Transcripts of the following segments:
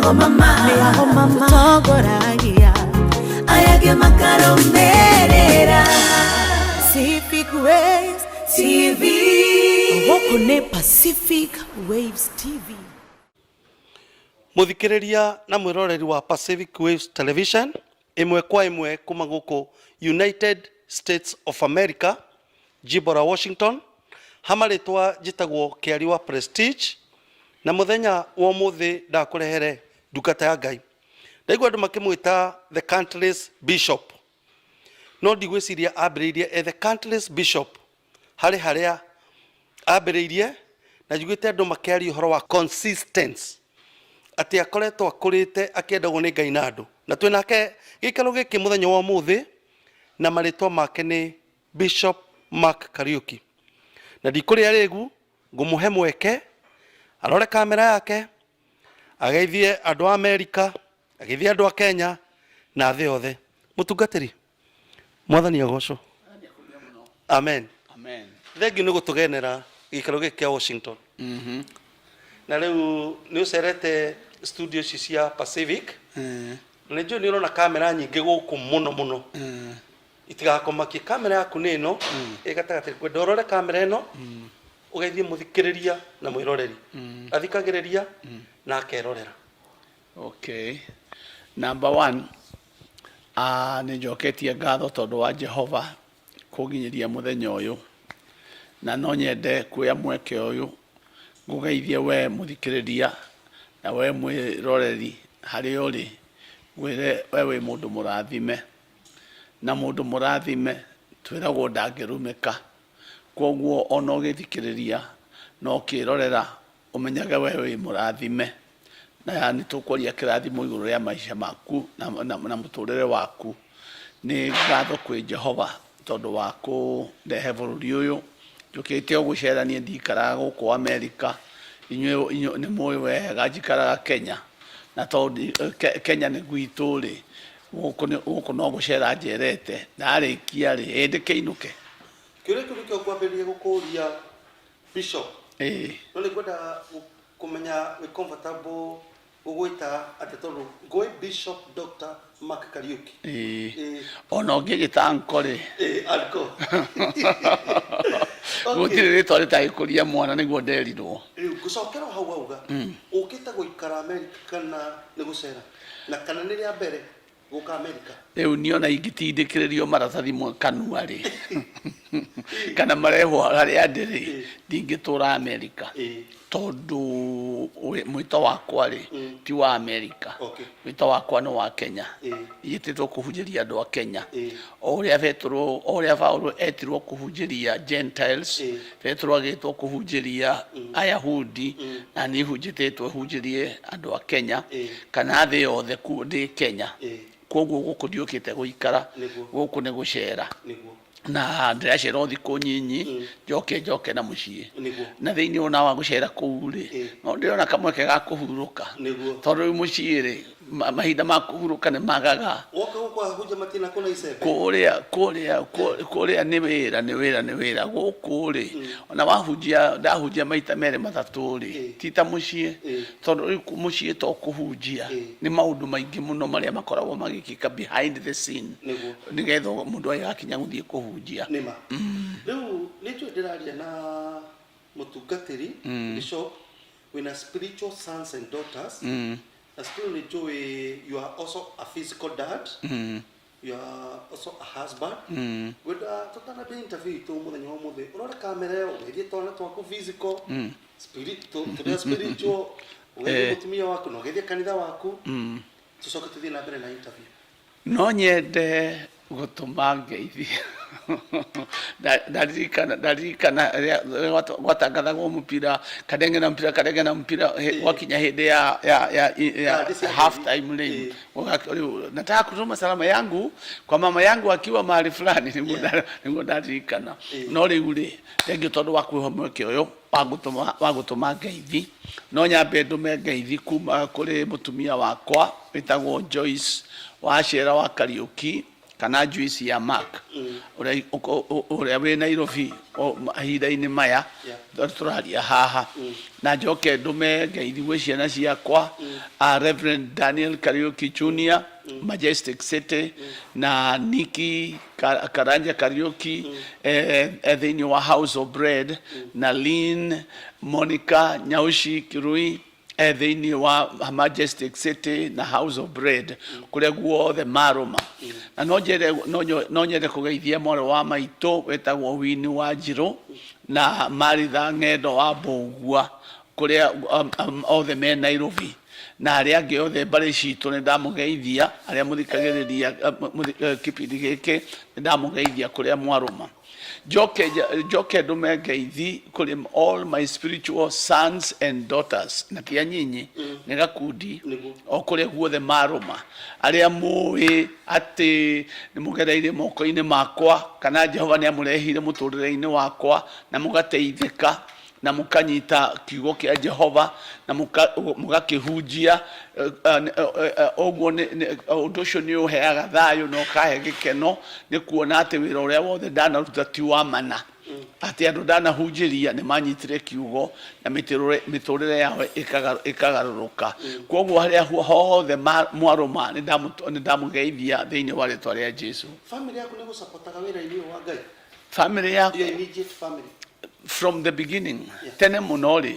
Nĩaho mama, nĩaho mama tũtongoragia aya angĩ makarũmĩrĩra. Pacific Waves TV. Gũkũ nĩ Pacific Waves TV. Mũthikĩrĩria na mwĩroreri wa Pacific Waves Television, ĩmwe kwa ĩmwe kuma gũkũ United States of America, jimbo la Washington, ha marĩtwa njĩtagwo Kĩari wa Prestige, na mũthenya wa ũmũthĩ ndakũrehere ndungata ya Ngai. Ndaigua andũ makĩmwĩta the country's bishop, no ndigwĩciria ambĩrĩirie e the country's bishop. Harĩ harĩa ambĩrĩirie na njiguĩte andũ makĩaria ũhoro wa consistency, atĩ akoretwo akũrĩte akĩendagwo nĩ Ngai na andũ. Na twĩ nake gĩikaro gĩkĩ mũthenya wa ũmũthĩ, na marĩtwa make nĩ Bishop Mark Kariuki. Na ndikũrĩa rĩgu, ngũmũhe mweke arore kamera yake, ageithie andũ a Amerika, ageithie andũ a Kenya na thĩ yothe. Mũtungatĩri, Mwathani agocwo. Amen. Amen. Thengiũ nĩ gũtũgenera gĩikaro gĩkĩ kĩa Washington. Na rĩu nĩ ũcerete studio ici cia Pacific. Na nĩ njũĩ nĩ ũrona kamera nyingĩ gũkũ mũno mũno. Itigakomakie, kamera yaku nĩ ĩno ĩ gatagatĩ. Ngwenda ũrore kamera ĩno, ũgeithie mũthikĩrĩria na mwĩroreri. Athikagĩrĩria na akerorera. Okay. Number one, nĩ njoketie ngatho tondũ wa Jehova kũnginyĩria mũthenya ũyũ. Na no nyende kuoya mweke ũyũ ngũgeithie we mũthikĩrĩria na we mwĩroreri harĩa ũrĩ, ngwĩre we wĩ mũndũ mũrathime. Na mũndũ mũrathime twĩragwo ndangĩrumĩka. Kwoguo ona ũgĩthikĩrĩria na ũkĩrorera ũmenyage we wĩ mũrathime. Na nĩ tũkwaria kĩrathimo igũrũ rĩa maica maku na, na, na mũtũrĩre waku. Nĩ ngatho kwĩ Jehova tondũ wa kũndehe bũrũri ũyũ. Njũkĩte o gũcera niĩ ndikaraga gũkũ Amerika. Inyuĩ inyuĩ nĩ mũĩ wega njikaraga Kenya. Na tondũ Kenya nĩ gwitũ rĩ, gũkũ nĩ gũkũ no gũcera njerete. Ndarĩkia rĩ, ĩ ndĩkĩinũke. Kĩũria kĩu nĩkĩo ngwambĩrĩria gũkũria, Bishop. Ĩĩ. No nĩ ngwenda kũmenya wĩ comfortable gũgwĩta atĩ, tondũ ngũĩ Bishop Dr. Mark Kariuki. Ĩĩ. Ĩĩ. Ona ũngĩgĩta uncle rĩ. Ĩĩ, uncle. Gũtirĩ rĩtwa rĩtagĩkũria mwana nĩguo nderirwo. Rĩu ngũcokera o hau wauga ũkĩte gũikara Amerika kana nĩ gũcera, na kana nĩ rĩa mbere gũka Amerika? Rĩu niĩ ona ingĩtindĩkĩrĩrio maratathi kanua rĩ, kana marehwo harĩa ndĩ rĩ, ndingĩtũra Amerika. Tondũ mwĩto wakwa rĩ, ti wa Amerika. Mwĩto wakwa nĩ wa Kenya. Njĩtĩtwo kũhunjĩria andũ a Kenya. O ũrĩa Petero, o ũrĩa Paulo etirwo kũhunjĩria Gentiles, Petero agĩtwo kũhunjĩria Ayahudi, na niĩ hunjĩtĩtwo hunjĩrie andũ a Kenya, kana thĩ yothe ndĩ Kenya. Kwoguo gũkũ ndiũkĩte gũikara, gũkũ nĩ gũcera. Na ndĩracera o thikũ nyinyi, njoke njoke na mũciĩ. Na thĩinĩ ona wa gũcera kũu rĩ, no ndĩrona kamweke ga kũhurũka. Tondũ rĩu mũciĩ rĩ, mahinda ma kũhurũka nĩ magaga. Woka gũkũ ahunjia matina kũna icembe. Kũrĩa, kũrĩa, kũrĩa nĩ wĩra, nĩ wĩra, nĩ wĩra. Gũkũ rĩ, ona wahunjia, ndahunjia maita merĩ matatũ rĩ, ti ta mũciĩ. Tondũ rĩu mũciĩ to kũhunjia, nĩ maũndũ maingĩ mũno marĩa makoragwo magĩkĩka behind the scene. Nĩgetha mũndũ agĩgakinya gũthiĩ kũhunjia. Nĩma. Rĩu nĩ njũĩ ndĩraria na mũtungatĩri, bishop, wĩna spiritual sons and daughters. Na still nĩ njũĩ you are also a physical dad. You are also a husband. Ngwenda tũtanambia interview itũ mũthenya wa ũmũthĩ, ũrore kamera ĩyo, ũgeithie twana twaku physical, spirit, tũrĩa spiritual, ũgeithie mũtumia waku na ũgeithie kanitha waku, tũcoke tũthiĩ na mbere na interview. No nyende gũtũma ngeithi. Ndaririkana, ndaririkana rĩrĩa gwatangathagwo mũbira, Kadenge na mpira, Kadenge na mpira, gwakinya hĩndĩ ya ya ya ya Kandi cia half ngeithi. time rĩ, rĩu nataka kutuma salamu yangu kwa mama yangu akiwa mahali fulani, nĩguo nĩguo ndaririkana. No rĩu rĩ, thengiũ tondũ wa kwĩho mweke ũyũ wa gũtũma wa gũtũma ngeithi, no nyambe ndũme ngeithi kuma kũrĩ mũtumia wakwa wĩtagwo Joyce Wachera wa Kariũki. Kana juice ya Mark ũrĩa ũrĩa wĩ Nairobi mahinda-inĩ maya tũraria haha. Na njoke ndũme ngeithi gwĩ ciana ciakwa, Reverend Daniel Kariuki Junior, Majestic City, na Nikki Karanja Kariuki thĩinĩ wa House of Bread, na Lynn Monica Nyaushi Kirui thĩinĩ wa Majestic City na House of Bread, kũrĩa guothe marũma. Na no nyende no nyende kũgeithia mwarĩ wa maitũ wĩtagwo Winnie Wanjirũ na Maritha Ng'endo wa Mbũgua, kũrĩa othe me Nairobi, na arĩa angĩ othe mbarĩ citũ nĩ ndamũgeithia. Arĩa mũthikagĩrĩria kĩbindi gĩkĩ, nĩ ndamũgeithia kũrĩa mwarũma. Njoke ndũme ngeithi kũrĩ all my spiritual sons and daughters, na ti anyinyi, nĩ gakundi o kũrĩa guothe marũma, arĩa mũĩ atĩ nĩ mũgereire moko-inĩ makwa kana Jehova nĩ amũrehire mũtũrĩre-inĩ wakwa na mũgateithĩka na mũkanyita kiugo kĩa Jehova na mũgakĩhunjia. Ũguo ũndũ ũcio nĩ ũheaga thayũ na ũkahe gĩkeno nĩ kuona atĩ wĩra ũrĩa wothe ndanaruta ti wa mana, atĩ andũ ndanahunjĩria nĩ manyitire kiugo na mĩtũrĩre yao ĩkagarũrũka. Kwoguo harĩa hothe mwarũma, nĩ ndamũgeithia thĩinĩ wa rĩtwa rĩa Jesu. Family yaku nĩ gũcapotaga wĩra-inĩ ũyũ wa Ngai? Family yakwa Your immediate family. From the beginning, tene mũno rĩ,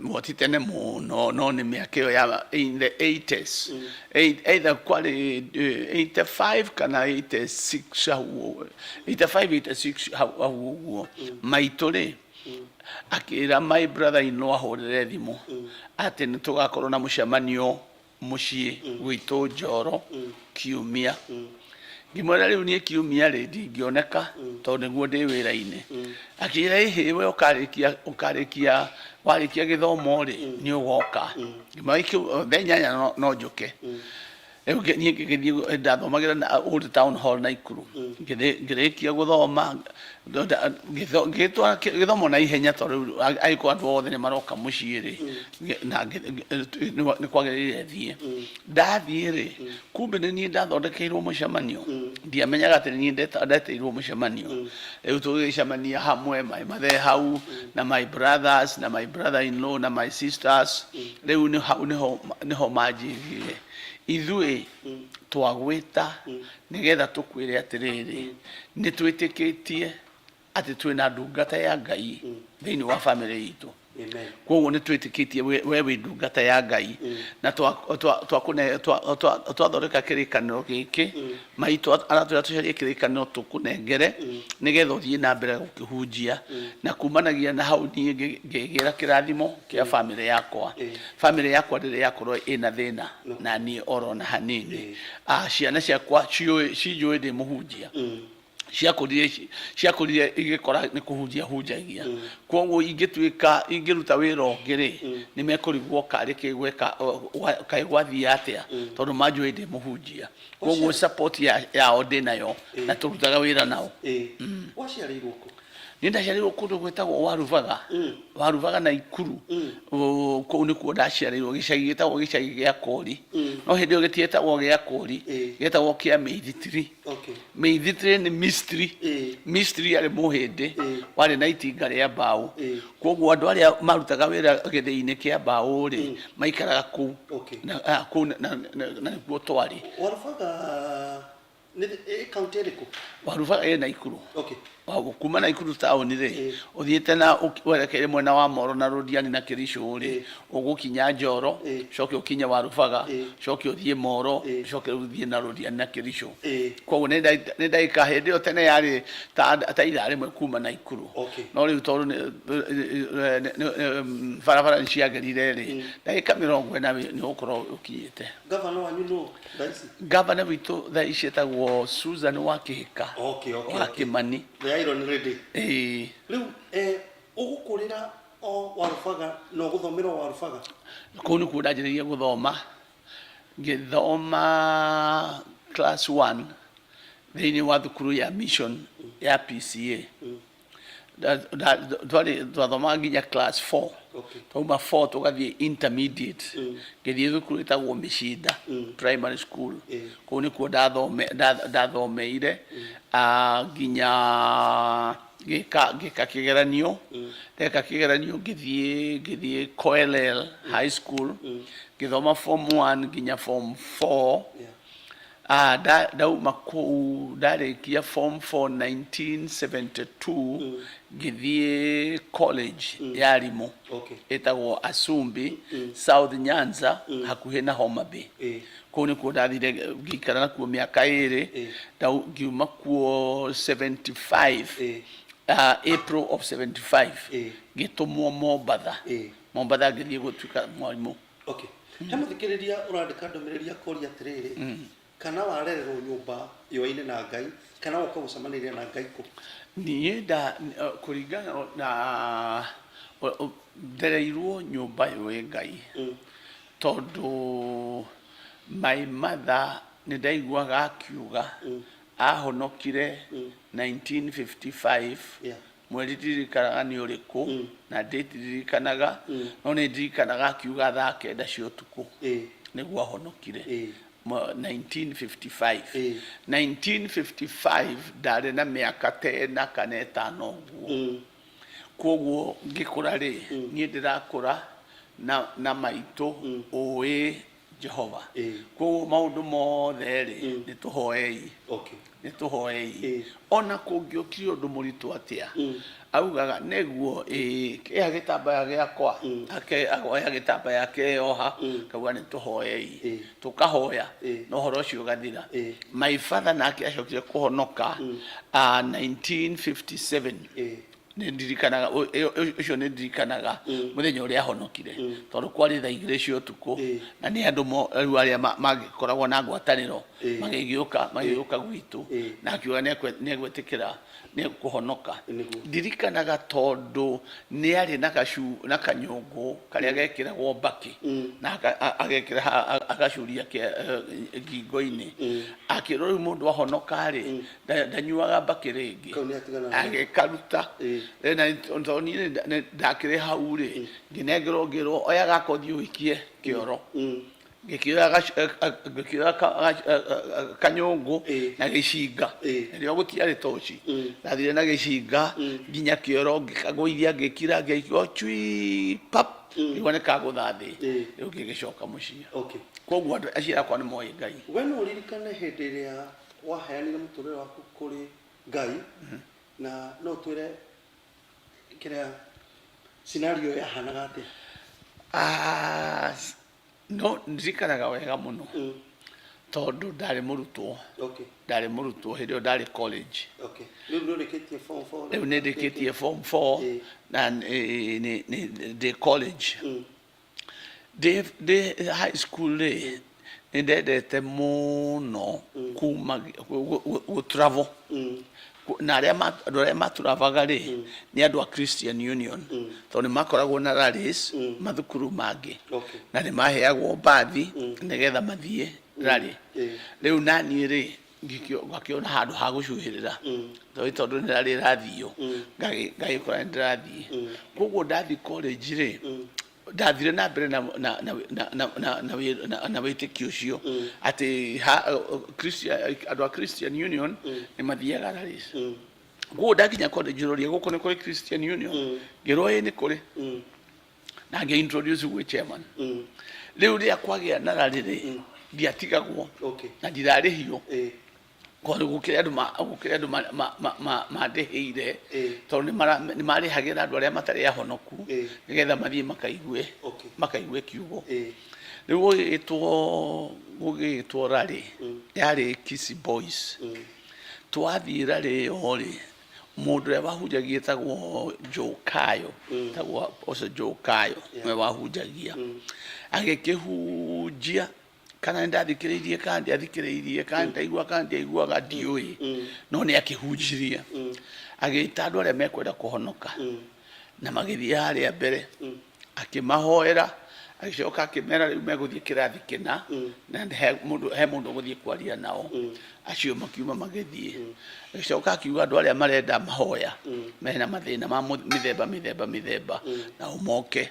well, ti tene mũno, no nĩ mĩaka ĩyo ya in the 80s, either kwarĩ 85 kana 86 hau ũguo, 85, 86 hau hau ũguo, maitũ rĩ akĩra my brother in law ahũrĩre thimũ atĩ nĩ tũgakorwo na mũcemanio mũciĩ gwitũ Njoro kiumia. Ngĩmwĩra rĩu niĩ kiumia rĩ ndingĩoneka tondũ nĩguo ndĩ wĩra-inĩ. Akĩnjĩra, ĩhĩ, we ũkarĩkia ũkarĩkia warĩkia gĩthomo rĩ nĩ ũgoka. Ngĩmwĩra thaa 8 no njũke. Rĩu niĩ ngĩgĩthiĩ, ndathomagĩra na Old Town Hall Naikuru. Ngĩrĩkia gũthoma, ngĩtwara gĩthomo na ihenya tondũ rĩu angĩkorwo andũ othe nĩ maroka mũciĩ rĩ, na nĩ kwagĩrĩire thiĩ. Ndathiĩ rĩ, kumbe nĩ niĩ ndathondekeirwo mũcemanio. Ndiamenyaga atĩ nĩ niĩ ndetĩirwo mũcemanio. Rĩu tũgĩgĩcemania hamwe, my mother hau na my brothers na my brother in law na my sisters. Rĩu nĩ hau nĩho manjĩrire, ithuĩ twagwĩta nĩgetha tũkwĩre atĩrĩrĩ, nĩ twĩtĩkĩtie atĩ twĩna ndungata ya Ngai thĩinĩ wa famĩlĩ itũ. Amen. Koguo nĩ twĩtĩkĩtie we wĩ ndungata ya Ngai na twathondeka kĩrĩkanĩro gĩkĩ. Maitũ aratwĩra tũcarie kĩrĩkanĩro tũkũnengere nĩgetha ũthiĩ na mbere gũkĩhunjia. Na kumanagia na hau niĩ ngĩgĩra kĩrathimo kĩa famĩlĩ yakwa. Famĩlĩ yakwa ndĩrĩ yakorwo ĩna thĩna na niĩ oro na hanini. Ciana ciakwa cinjũĩ ndĩ mũhunjia. Ciakũrire igĩkora nĩ kũhunjia hunjagia. Kwoguo ingĩtuĩka ingĩruta wĩra ũngĩ rĩ, nĩ mekũrigwo karĩ kĩ gweka, kaĩ gwathiĩ atĩa, tondũ manjũĩ ndĩ mũhunjia. Kwoguo support yao ndĩ nayo na tũrutaga wĩra nao. Waciarĩirwo kũ? Niĩ ndaciarĩirwo kũndũ gwĩtagwo Warubaga, Warubaga Naikuru. Kũu nĩkuo ndaciarĩirwo, gĩcagi gĩtagwo gĩcagi gĩa Kori. No hĩndĩ ĩyo gĩtietagwo gĩa Kori, gĩetagwo kĩa Mĩithitiri. Mĩithitiri nĩ mystery. Mystery yarĩ mũhĩndĩ warĩ na itinga rĩa mbaũ. Kwoguo andũ arĩa marutaga wĩra gĩthĩi-inĩ kĩa mbaũ rĩ, maikaraga kũu. Na kũu na nĩkuo twarĩ. Warubaga nĩ ĩ kaunti ĩrĩkũ? Warubaga ĩ Naikuru. Kuma Naikuru taũni rĩ, ũthiĩte na werekeire mwena wa Moro na Rũdiani na Kĩricũ rĩ, ũgũkinya Njoro, ũcoke ũkinye Warubaga, ũcoke ũthiĩ Moro, ũcoke rĩu ũthiĩ na Rũdiani na Kĩricũ. Koguo nĩ ndagĩka, hĩndĩ ĩyo tene yarĩ ta ithaa rĩmwe kuma Naikuru. No rĩu tondũ barabara nĩ ciagĩrire rĩ, ndagĩka 40 nĩ ũgũkorwo ũkinyĩte. Gavana wanyu nũ thaa ici? Gavana witũ thaa ici etagwo Susan wa Kĩhĩka wa Kĩmani. The Iron Lady. Ĩĩ. Rĩu ũgũkũrĩra o Warubaga na ũgũthomera o Warubaga? Kũu nĩkuo ndanjĩrĩirie gũthoma. Ngĩthoma class 1 thĩinĩ wa thukuru ya mission ya PCA. Twarĩ twathomaga nginya class 4. Twauma 4 tũgathiĩ intermediate, ngĩthiĩ thukuru ĩtagwo Mĩcinda Primary School. Kũu nĩkuo ndathomeire nginya ngĩka kĩgeranio. Ndeka kĩgeranio ngĩthiĩ Koelel High School, ngĩthoma form 1 nginya form 4. Ndauma kũu ndarĩkia form 4 1972, ngĩthiĩ college ya arimũ ĩtagwo Asumbi, South Nyanza, hakuhĩ na Homa Bay. Kũu nĩkuo ndathire ngĩikara nakuo mĩaka 2. Ngiuma kuo 75, April of 75, ngĩtũmwo Mombatha. Mombatha ngĩthiĩ gũtuĩka mwarimũ. Okay. He mũthikĩrĩria ũrandĩka ndũmĩrĩri akoria atĩrĩrĩ, kana warererwo nyũmba yoaine na Ngai kana woka gũcemanĩria na Ngai kũ? Niĩ nda kũringana na ndereirwo nyũmba yũĩ Ngai, tondũ my mother nĩ ndaiguaga akiuga ahonokire 1955. Mweri ndirikanaga nĩ ũrĩkũ na date ndirikanaga, no nĩ ndirikanaga akiuga thaa 9 cia ũtukũ nĩguo ahonokire. 1955. 1955 ndarĩ na mĩaka ta 4 kana 5 ũguo. Koguo ngĩkũra rĩ, niĩ ndĩrakũra na maitũ ũĩ Jehova. Koguo maũndũ mothe rĩ, nĩ tũhoei. Nĩ tũhoei. Ona kũngĩokire ũndũ mũritũ atĩa, augaga nĩguo ĩĩ kĩha gĩtambaya gĩakwa, akoya gĩtambaya akeyoha, akauga nĩ tũhoei. Tũkahoya na ũhoro ũcio ũgathira. My father nake acokire kũhonoka 1957. Nĩ ndirikanaga ũcio, nĩ ndirikanaga mũthenya ũrĩa ahonokire, tondũ kwarĩ thaa 2 cia ũtukũ na nĩ andũ rĩu arĩa mangĩkoragwo na ngwatanĩro magĩgĩũka gwitũ na akiuga nĩ egwĩtĩkĩra nĩ ekũhonoka. Ndirikanaga tondũ nĩ arĩ na na kanyũngũ karĩa gekĩragwo mbakĩ na agekĩra agacuria ngingo-inĩ, akĩrwo rĩu mũndũ ahonoka rĩ, ndanyuaga mbakĩ rĩngĩ. Kau nĩ atigana nako. Agĩkaruta. Na tondũ niĩ ndakĩrĩ hau rĩ, ngĩnengerwo, ngĩrwo oya gaka ũthiĩ ũikie kĩoro. Ngĩkĩoya kanyũngũ na gĩcinga. Rĩo gũtiarĩ toci. Ndathire na gĩcinga nginya kĩoro, ngĩkagũithia, ngĩkira, ngĩigua cui pap, ngĩigua nĩ kagũtha thĩ. Rĩu ngĩgĩcoka mũciĩ. Koguo andũ aciari akwa nĩ moĩ Ngai. We no ũririkane hĩndĩ ĩrĩa waheanire mũtũrĩre waku kũrĩ Ngai, na no ũtwĩre kĩrĩa scenario yahanaga atĩa? Ah, no ndirikanaga wega mũno tondũ ndarĩ mũrutwo. Ndarĩ mũrutwo hĩndĩ ĩyo ndarĩ college. Rĩu nĩ ũrĩkĩtie form 4? Rĩu nĩ ndĩkĩtie form 4 na ndĩ college. Ndĩ high school rĩ, nĩ ndendete mũno kuma gũ travel na arĩa andũ arĩa maturavaga rĩ, nĩ andũ a Christian Union, tondũ nĩ makoragwo na rallies mathukuru mangĩ na nĩ maheagwo mbathi nĩgetha mathiĩ rally. Rĩu naniĩ rĩ, ngakĩona handũ ha gũcuhĩrĩra, tondũ nĩ rally ĩrathio, ngagĩkora nĩ ndĩrathiĩ. Koguo ndathiĩ college rĩ, ndathire na mbere na wĩtĩkio ũcio atĩ andũ a Christian Union nĩ mathiaga rallies. Koguo ndakinya college roria gũkũ nĩ kũrĩ Christian Union, ngĩrwo ĩ nĩ kũrĩ, na ngĩ introduce gwĩ chairman. Rĩu rĩrĩa kwagĩa na rally rĩ, ndiatigagwo na ndirarĩhio. Tondũ gũkĩrĩ andũ mandĩhĩire, tondũ nĩ marĩhagĩra andũ arĩa matarĩ ahonoku nĩgetha mathiĩ makaigue kiugo. Rĩu gũgĩgĩtwo rally yarĩ Kisii Boys. Twathiĩ rally ĩyo rĩ, mũndũ ũrĩa wahunjagia etagwo Joe Kayo, etagwo Apostle Joe Kayo, nĩwe wahunjagia. Agĩkĩhunjia, kana nĩ ndathikĩrĩirie kana ndiathikĩrĩirie, kana ndaigua kana ndiaiguaga, ndiũĩ, no nĩ akĩhunjirie, agĩta andũ arĩa mekwenda kũhonoka na magĩthiĩ harĩa mbere, akĩmahoera, Agĩcoka akĩmera rĩu megũthiĩ kĩrathi kĩna na he mũndũ he mũndũ ũgũthiĩ kwaria nao. Acio makiuma magĩthiĩ. Agĩcoka akiuga andũ arĩa marenda mahoya mena mathĩna ma mĩthemba mĩthemba mĩthemba nao moke.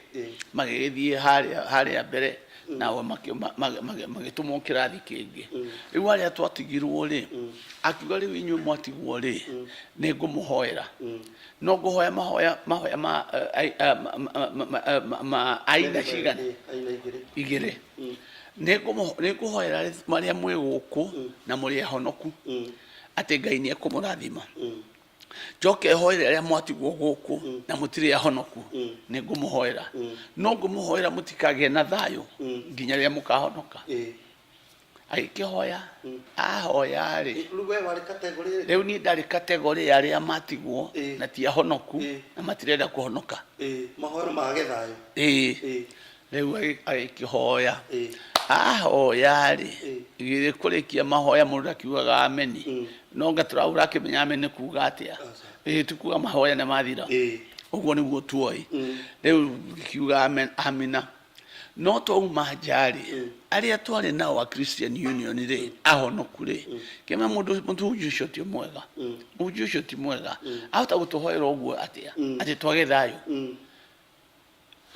Magĩgĩthiĩ harĩa harĩa mbere nao magĩtũmwo kĩrathi kĩngĩ. Rĩu arĩa twatigirwo rĩ, akiuga rĩu inyuĩ mwatigwo rĩ, nĩ ngũmũhoera. No ngũhoya mahoya mahoya ma ma aina cigana? Aina igĩrĩ. Igĩrĩ. Nĩ ngũhoera marĩa mwĩ gũkũ na mũrĩ ahonoku atĩ Ngai nĩ ekũmũrathima. Njoke hoere arĩa mwatigwo gũkũ na mũtirĩ ahonoku, nĩ ngũmũhoera. No ngũmũhoera mũtikagĩe na thayũ nginya rĩrĩa mũkahonoka. Agĩkĩhoya, ahoya rĩ, Rĩu we warĩ category ĩrĩkũ? Rĩu niĩ ndarĩ category ya arĩa matigwo na ti ahonoku na matirenda kũhonoka. Mahoerwo mage thayũ. Ĩĩ. Rĩu agĩkĩhoya. Ahoya rĩ, githĩ kũrĩkia mahoya mũndũ ndakiugaga ameni. No anga ũrakĩmenya ameni nĩ kuga atĩa? Ĩĩ ti kuga mahoya nĩ mathira. Ũguo nĩguo tuoĩ. Rĩu ngĩkiuga amina. No twauma nja rĩ, arĩa twarĩ nao a Christian Union rĩ, ahonoku rĩ, kĩmenya mũndũ mũhunjia ũcio ti mwega. Mũhunjia ũcio ti mwega. Ahota gũtũhoera ũguo atĩa? Atĩ twage thayũ.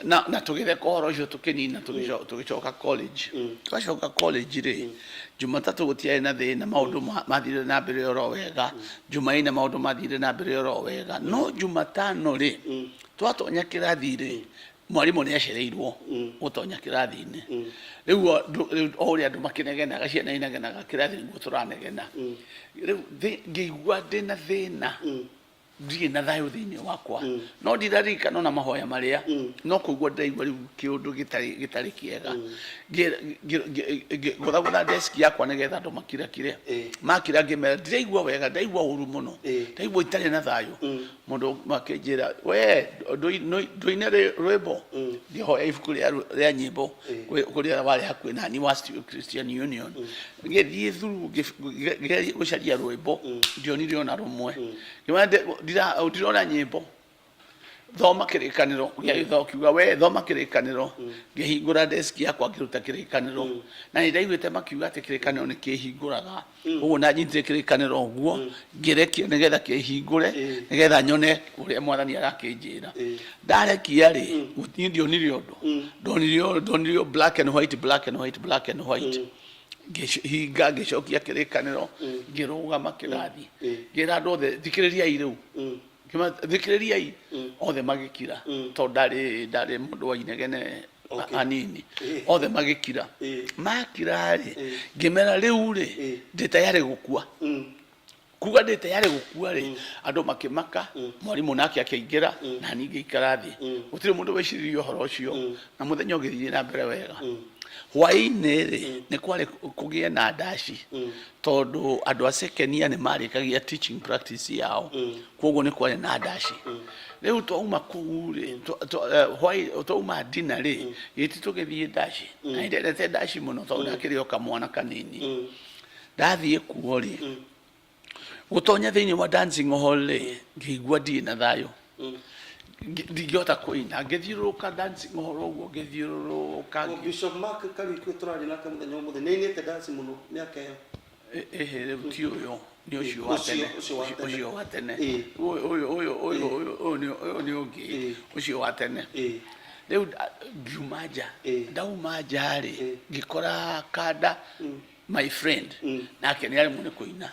Na na tũgĩtheka ũhoro ũcio tũkĩnina tũgĩcoka college. Twacoka college rĩ, Jumatatũ gũtiarĩ na thĩna, maũndũ mathire na mbere oro wega. Jumaine maũndũ mathire na mbere oro wega. No Jumatano rĩ, twatonya kĩrathi rĩ, mwarimũ nĩ acereirwo gũtonya kĩrathi-inĩ. Rĩu rĩu o ũrĩa andũ makĩnegenaga, ciana inegenaga kĩrathi nĩguo tũranegena. Rĩu ngĩigua ndĩna thĩna. Ndirĩ na thayũ thĩinĩ wakwa. No ndiraririkana ona mahoya marĩa, no kũigua ndĩraigua rĩu kĩũndũ gĩtarĩ gĩtarĩ kĩega. Ngĩgũthagũtha desk yakwa nĩgetha andũ makirakire. Makira ngĩmera ndiraigua wega, ndiraigua ũru mũno. Ndaigua itarĩ na thayũ. Mũndũ makĩnjĩra we ndũine rwĩmbo. Ngĩhoya ibuku rĩa nyĩmbo kũrĩa warĩ hakuhĩ nani wa Christian Union. Ngĩthiĩ through ngĩgeria gũcaria rwĩmbo, ndionire ona rũmwe. Ngĩmera ndirona nyĩmbo. Thoma kĩrĩkanĩro, gĩagĩtho kiuga we thoma kĩrĩkanĩro. Ngĩhingũra desk yakwa ngĩruta kĩrĩkanĩro. Na nĩ ndaiguĩte makiuga atĩ kĩrĩkanĩro nĩ kĩhingũraga. Ũguo ndanyitire kĩrĩkanĩro ũguo, ngĩrekia nĩgetha kĩhingũre, nĩgetha nyone ũrĩa Mwathani arakĩnjĩra. Ndarekia rĩ, niĩ ndionire ũndũ. Ndonire ndonire black and white, black and white, black and white. Ngĩhinga, ngĩcokia kĩrĩkanĩro, ngĩrũgama kĩrathi. Ngĩra andũ othe, thikĩrĩriai rĩu. Thikĩrĩriai. Othe magĩkira, tondũ ndarĩ ndarĩ mũndũ wa inegene hanini. Othe magĩkira. Makira rĩ, ngĩmera rĩu rĩ, ndĩ tayarĩ gũkua. Kuga ndĩ tayarĩ gũkua rĩ, andũ makĩmaka, mwarimũ nake akĩingĩra, na niĩ ngĩikara thĩ. Gũtirĩ mũndũ weciririe ũhoro ũcio, na mũthenya ũgĩthiĩ na mbere wega. Hwaĩ-inĩ rĩ, nĩ kwarĩ kũgĩe na ndaci, tondũ andũ a second year nĩ marĩkagia teaching practice yao, koguo nĩ kwarĩ na ndaci. Rĩu twauma kũu rĩ, twauma dinner rĩ, gĩti tũgĩthiĩ ndaci. Na nĩ ndendete ndaci mũno tondũ ndakĩrĩ o kamwana kanini. Ndathiĩ kuo rĩ, gũtonya thĩinĩ wa dancing hall rĩ, ngĩigua ndirĩ na thayũ. Ndingĩhota kũina. Ngĩthiũrũrũka dancing hall ũguo, ngĩthiũrũrũka. Bishop Mark Kariuki ũyũ tũraria nake mũthenya wa ũmũthĩ nĩ ainĩte dance mũno mĩaka ĩyo. Ĩhĩ rĩu ti ũyũ, nĩ ũcio wa tene. Ũcio wa tene. Ũyũ ũyũ ũyũ ũyũ ũyũ nĩ ũyũ nĩ ũngĩ. Ũcio wa tene. Rĩu ngiuma nja. Ndauma nja rĩ, ngĩkora kanda my friend nake nĩ aremwo nĩ kũina.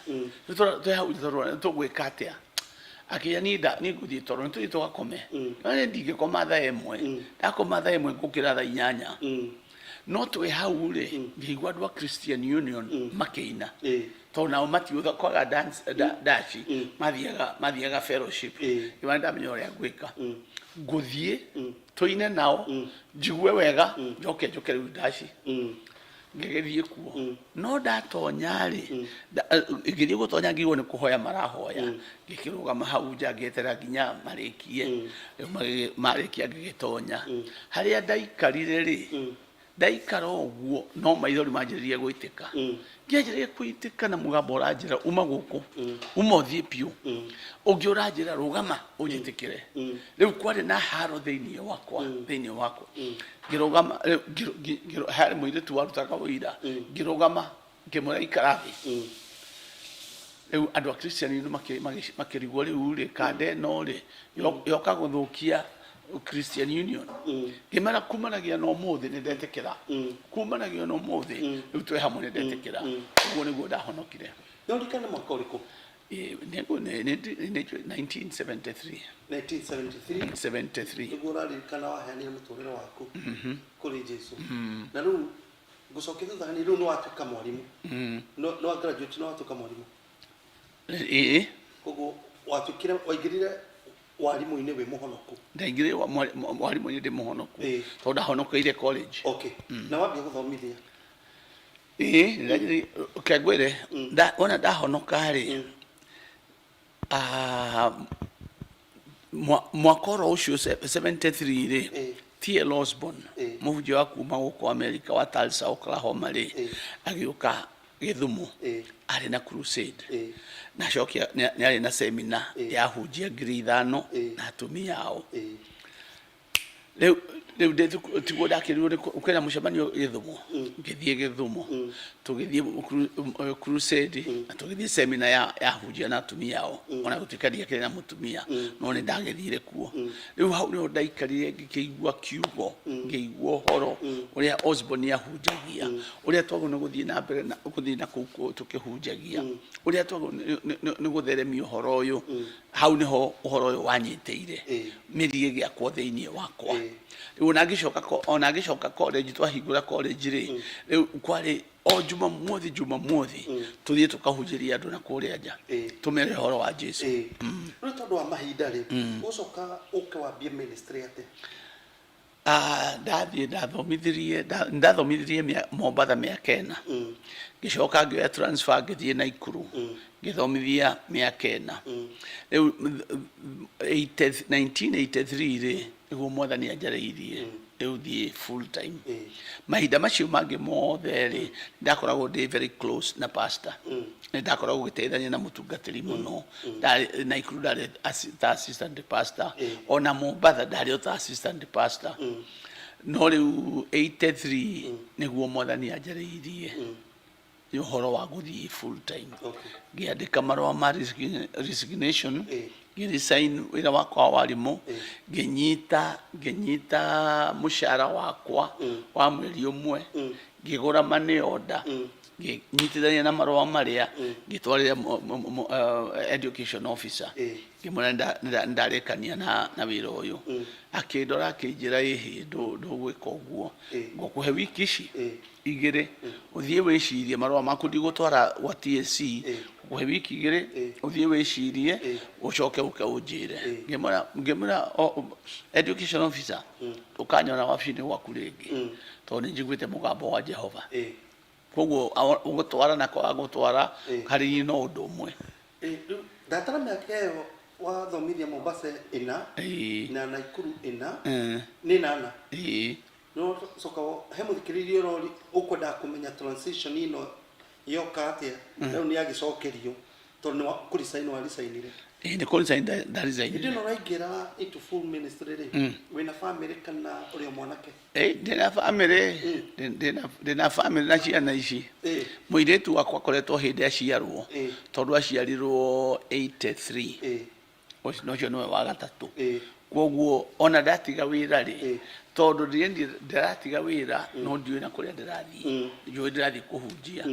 Rĩu twĩ hau nja tũgwĩka atĩa? Akĩnjĩra niĩ niĩ ngũthiĩ toro, nĩ tũthiĩ tũgakome. No niĩ ndingĩkoma thaa ĩmwe. Ndakoma thaa ĩmwe ngũkĩra thaa inyanya. No twĩ hau rĩ, ngĩigua andũ a Christian Union makĩina. Tondũ nao matiũtha kwaga dance ndaci, mathiaga mathiaga fellowship. Ngĩmera ndamenya ũrĩa ngwĩka. Ngũthiĩ tũine nao, njigue wega, njoke njũke rĩu ndaci. Ngĩgĩthiĩ kuo. No ndatonya rĩ, ngĩthiĩ gũtonya ngĩigua nĩ kũhoya marahoya. Ngĩkĩrũgama hau nja ngĩeterera nginya marĩkie. Rĩu marĩkia ngĩgĩtonya. Harĩa ndaikarire rĩ, Ndaikara ũguo no maithori manjĩrĩria gũitĩka. Ngĩanjĩrĩria kũitĩka na mũgambo ũranjĩra uma gũkũ, uma ũthiĩ biũ. Ũngĩ ũranjĩra rũgama ũnjĩtĩkĩre. Rĩu kwarĩ na haro thĩinĩ wakwa, thĩinĩ wakwa. Ngĩrũgama, rĩu harĩ mũirĩtu warutaga ũira, ngĩrũgama ngĩmwĩra ikara thĩ. Rĩu andũ a Christian Union makĩrigwo rĩu rĩ, kanda ĩno rĩ, yoka gũthũkia Christian Union. Ngĩmera kumanagia na ũmũthĩ nĩ ndetĩkĩra. Kumanagia na ũmũthĩ rĩu twĩ hamwe nĩ ndetĩkĩra. Ũguo nĩguo ndahonokire. No ũririkane mwaka ũrĩkũ? Ĩ, nĩ 1973. 1973. 73. Nĩguo ũraririkana waheanire mũtũrĩre waku kũrĩ Jesu. Na rĩu ngũcokia thutha hanini, rĩu nĩ watuĩka mwarimũ. Nĩ wa graduate na watuĩka mwarimũ. Ĩĩ. Koguo watuĩkire, waingĩrire warimũ-inĩ wĩ mũhonoku. Ndaingĩrire warimũ-inĩ ndĩ mũhonoku. Tondũ ndahonokeire college. Okay. Na wambia gũthomithia? Ĩĩ, nĩndanjirie, reke ngwĩre, wona ndahonoka rĩ, mwaka oro ũcio 73 rĩ, T.L. Osborn, mũhunjia wa kuma gũkũ America wa Tulsa, Oklahoma rĩ, agĩũka Gĩthumo, arĩ na crusade. Na acokia nĩ arĩ na seminar ya ahunjia 5,000 na atumia ao. Rĩu rĩu ndĩ thukuru tiguo ndakĩrirwo nĩ kwĩna mũcemanio Gĩthumo, ngĩthiĩ Gĩthumo, tũgĩthiĩ crusade na tũgĩthiĩ seminar ya ahunjia na atumia ao, ona gũtuĩka ndiakĩrĩ na mũtumia, no nĩ ndagĩthire kuo. Rĩu hau nĩho ndaikarire ngĩkĩigua kiugo, ngĩigua ũhoro ũrĩa Osborne ahunjagia, ũrĩa twagĩrĩirwo nĩ gũthiĩ na mbere na gũthiĩ na kũu tũkĩhunjagia, ũrĩa twagĩrĩirwo nĩ gũtheremia ũhoro ũyũ. Hau nĩho ũhoro ũyũ wanyitĩire mĩri ĩgĩakwo thĩinĩ wakwa. Rĩu ona ngĩcoka ona ngĩcoka college, twahingũra college rĩ, rĩu kwarĩ o Jumamothi Jumamothi tũthiĩ tũkahunjĩria andũ na kũrĩa nja, tũmere ũhoro wa Jesu. Rĩu tondũ wa mahinda rĩ, ũcoka ũke wambie ministry atĩa? Ah, ndathiĩ ndathomithirie ndathomithirie Mombatha mĩaka ĩna, ngĩcoka ngĩoya transfer ngĩthiĩ Naikuru ngĩthomithia mĩaka ĩna. Rĩu 1983 rĩ, nĩguo Mwathani anjarĩirie rĩu thiĩ full time. Mahinda macio mangĩ mothe rĩ, ndakoragwo ndĩ very close na pastor, nĩ ndakoragwo ngĩteithania na mũtungatĩri mũno. Ndarĩ Naikuru ndarĩ ta assistant pastor, ona Mombatha ndarĩ o ta assistant pastor. No rĩu 83 nĩguo Mwathani anjarĩirie nĩ ũhoro wa gũthiĩ full time. Ngĩandĩka marũa ma resignation, ngĩresign wĩra wakwa wa warimũ, ngĩnyita mũcara wakwa wa mweri ũmwe, ngĩgũra money order, ngĩnyitithania na marũa marĩa, ngĩtwarĩra education officer, ngĩmwĩra nĩndarĩkania na wĩra ũyũ. Akĩndora akĩnjĩra, ĩhĩ, ndũgwĩka ũguo, ngũkũhe wiki ici igĩrĩ ũthiĩ wĩcirie marũa maku, ndigũtwara gwa TSC, ngũkũhe wiki igĩrĩ ũthiĩ wĩcirie ũcoke ũke ũnjĩre. Ngĩmwĩra, education officer, ndũkanyona wabici-inĩ gwaku rĩngĩ, tondũ nĩ njiguĩte mũgambo wa Jehova. Koguo gũtwara na kwaga gũtwara harĩ niĩ no ũndũ ũmwe. Rĩu ndatara mĩaka ĩyo wathomithia Mombasa ĩna na Naikuru ĩna, nĩ ĩnana. No coka he mũthikĩrĩria ũrori ũkwendaga kũmenya transition ĩno yoka atĩa, rĩu nĩ agĩcokerio tondũ nĩ kũ resign wa resignire. Ĩĩ, nĩ kũ resign nda resignire. Hĩndĩ ĩno ũraingĩra into full ministry rĩ, wĩna family kana ũrĩ o mwanake? Ĩĩ, ndĩna family, ndĩna family na ciana ici. Mũirĩtu wakwa akoretwo hĩndĩ aciarwo, tondũ aciarirwo 83. Ũcio ũcio nĩwe wa gatatũ. Koguo ona ndatiga wĩra rĩ, tondũ ndĩratiga wĩra no ndiũĩ na kũrĩa ndĩrathiĩ, njũĩ ndĩrathiĩ kũhunjia.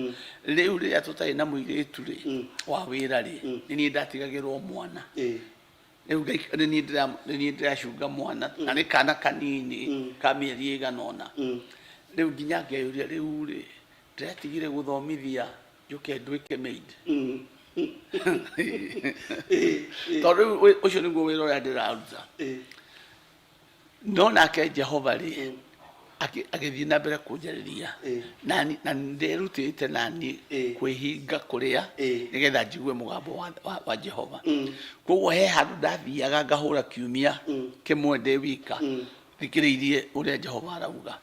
Rĩu rĩrĩa tũtarĩ na mũirĩtu rĩ wa wĩra rĩ, nĩ niĩ ndatigagĩrwo mwana. Rĩu nĩ niĩ ndĩracunga mwana na nĩ kana kanini ka mĩeri ĩigana ũna. Rĩu nginya ngeyũria, rĩu rĩ, ndĩratigire gũthomithia njuke nduĩke maid? Tondũ rĩu ũcio nĩguo wĩra ũrĩa ndĩraruta. No nake Jehova rĩ, agĩthiĩ na mbere kũnjarĩria, na nderutĩte nani kwĩhinga kũrĩa nĩgetha njigue mũgambo wa Jehova. Koguo he handũ ndathiaga ngahũra kiumia kĩmwe ndĩ wika, thikĩrĩirie ũrĩa Jehova arauga.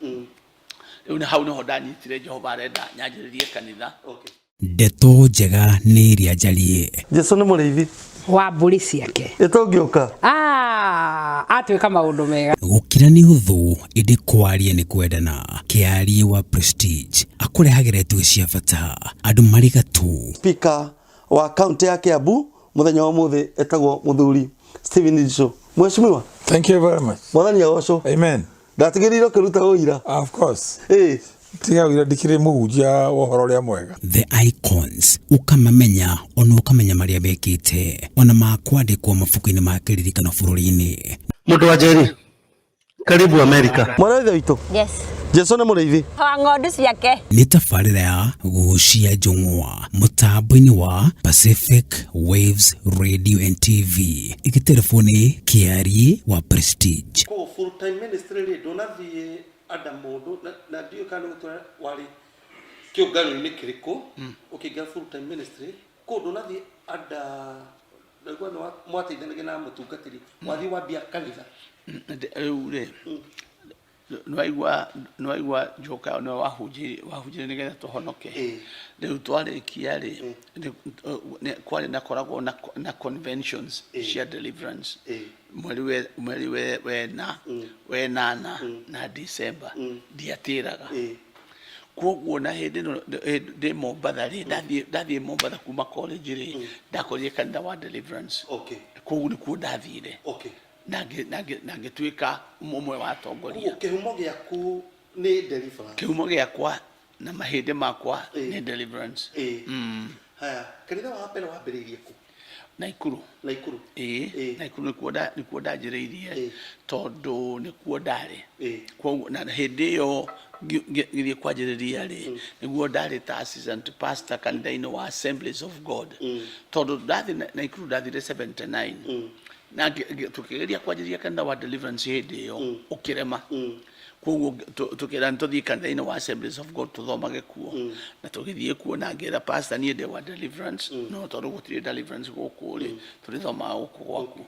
Rĩu nĩ hau nĩho ndanyitire Jehova arenda nyanjĩrĩrie kanitha. Okay. Ndeto njega nĩ iria njarie. Jesu nĩ mũrĩithi wa mbũri ciake. Ĩtũngĩũka. Ah, atwĩka maũndũ mega. Gũkira nĩ ũthũ ĩndĩ kwaria nĩ kwendana. Kĩarie wa Prestige akũrehagĩra itugĩ cia bata andũ marĩ gatũ. Speaker wa kaunti ya Kiambu muthenya wa umuthi etagwo muthuri Stephen Ndichu. Mheshimiwa. Thank you very much. Mwathani agocwo. Amen. Ndatigĩrĩire ũkĩruta ũira. Of course. Ĩĩ. Tiga ũira ndikĩrĩ mũhunjia wa ũhoro ũrĩa mwega. The Icons ũkamamenya ona ũkamenya marĩa mekĩte ona makwandĩkwo mabuku-inĩ ma kĩririkano bũrũri-inĩ. Mũndũ wa Njeri. Karibu America. Mwana wa ithe witũ. Yes. Jesu nĩ mũrĩithi. Wa ng'ondu ciake. Nĩ tabarĩra ya Gũcia Njũng'wa mũtambo-inĩ wa Pacific Waves Radio and TV ĩgĩterefwo nĩ Kĩariĩ wa Prestige. Koguo full time ministry rĩ ndũnathiĩ anda mũndũ na ndiũĩ kana nĩ gũtwara warĩ kĩũngano-inĩ kĩrĩkũ ũkĩingĩra full time ministry koguo ndũnathiĩ anda ndaigua nĩ mwateithanagia na mũtungatĩri wathiĩ wambia kanitha. Rĩu rĩ nĩwaigua nĩwaigua njoka nĩwe wahunjirie wahunjirie nĩgetha tũhonoke. Rĩu twarĩkia rĩ kwarĩ na koragwo na na conventions cia deliverance mweri we mweri we wena wenana na December ndiatĩraga. Kwoguo na hĩndĩ ĩno ndĩ Mombatha rĩ ndathiĩ ndathiĩ Mombatha kuma college rĩ ndakorire kanitha wa deliverance. Kwoguo nĩkuo ndathire. Na ngĩtuĩka ũmwe wa atongoria. Koguo kĩhumo gĩaku nĩ deliverance? Kĩhumo gĩakwa na mahĩndĩ makwa nĩ deliverance. Haya, kanitha wa mbere wambĩrĩirie kũ? Naikuru. Naikuru. Ĩĩ, Naikuru nĩkuo nda nĩkuo ndanjĩrĩirie tondũ nĩkuo ndarĩ. Kwoguo na hĩndĩ ĩyo ngĩthiĩ kwanjĩrĩria rĩ, nĩguo ndarĩ ta assistant pastor kanitha-inĩ wa Assemblies of God. Tondũ ndathiĩ Naikuru ndathire 79. Na tũkĩgeria kwanjĩrĩria kanitha wa Deliverance hĩndĩ ĩyo ũkĩrema. Kwoguo tũkĩra nĩ tũthiĩ kanitha-inĩ wa Assemblies of God tũthomage kuo. Na tũgĩthiĩ kuo na ngĩra pastor niĩ ndĩ wa Deliverance no tondũ gũtirĩ Deliverance gũkũ rĩ tũrĩthomaga gũkũ gwaku.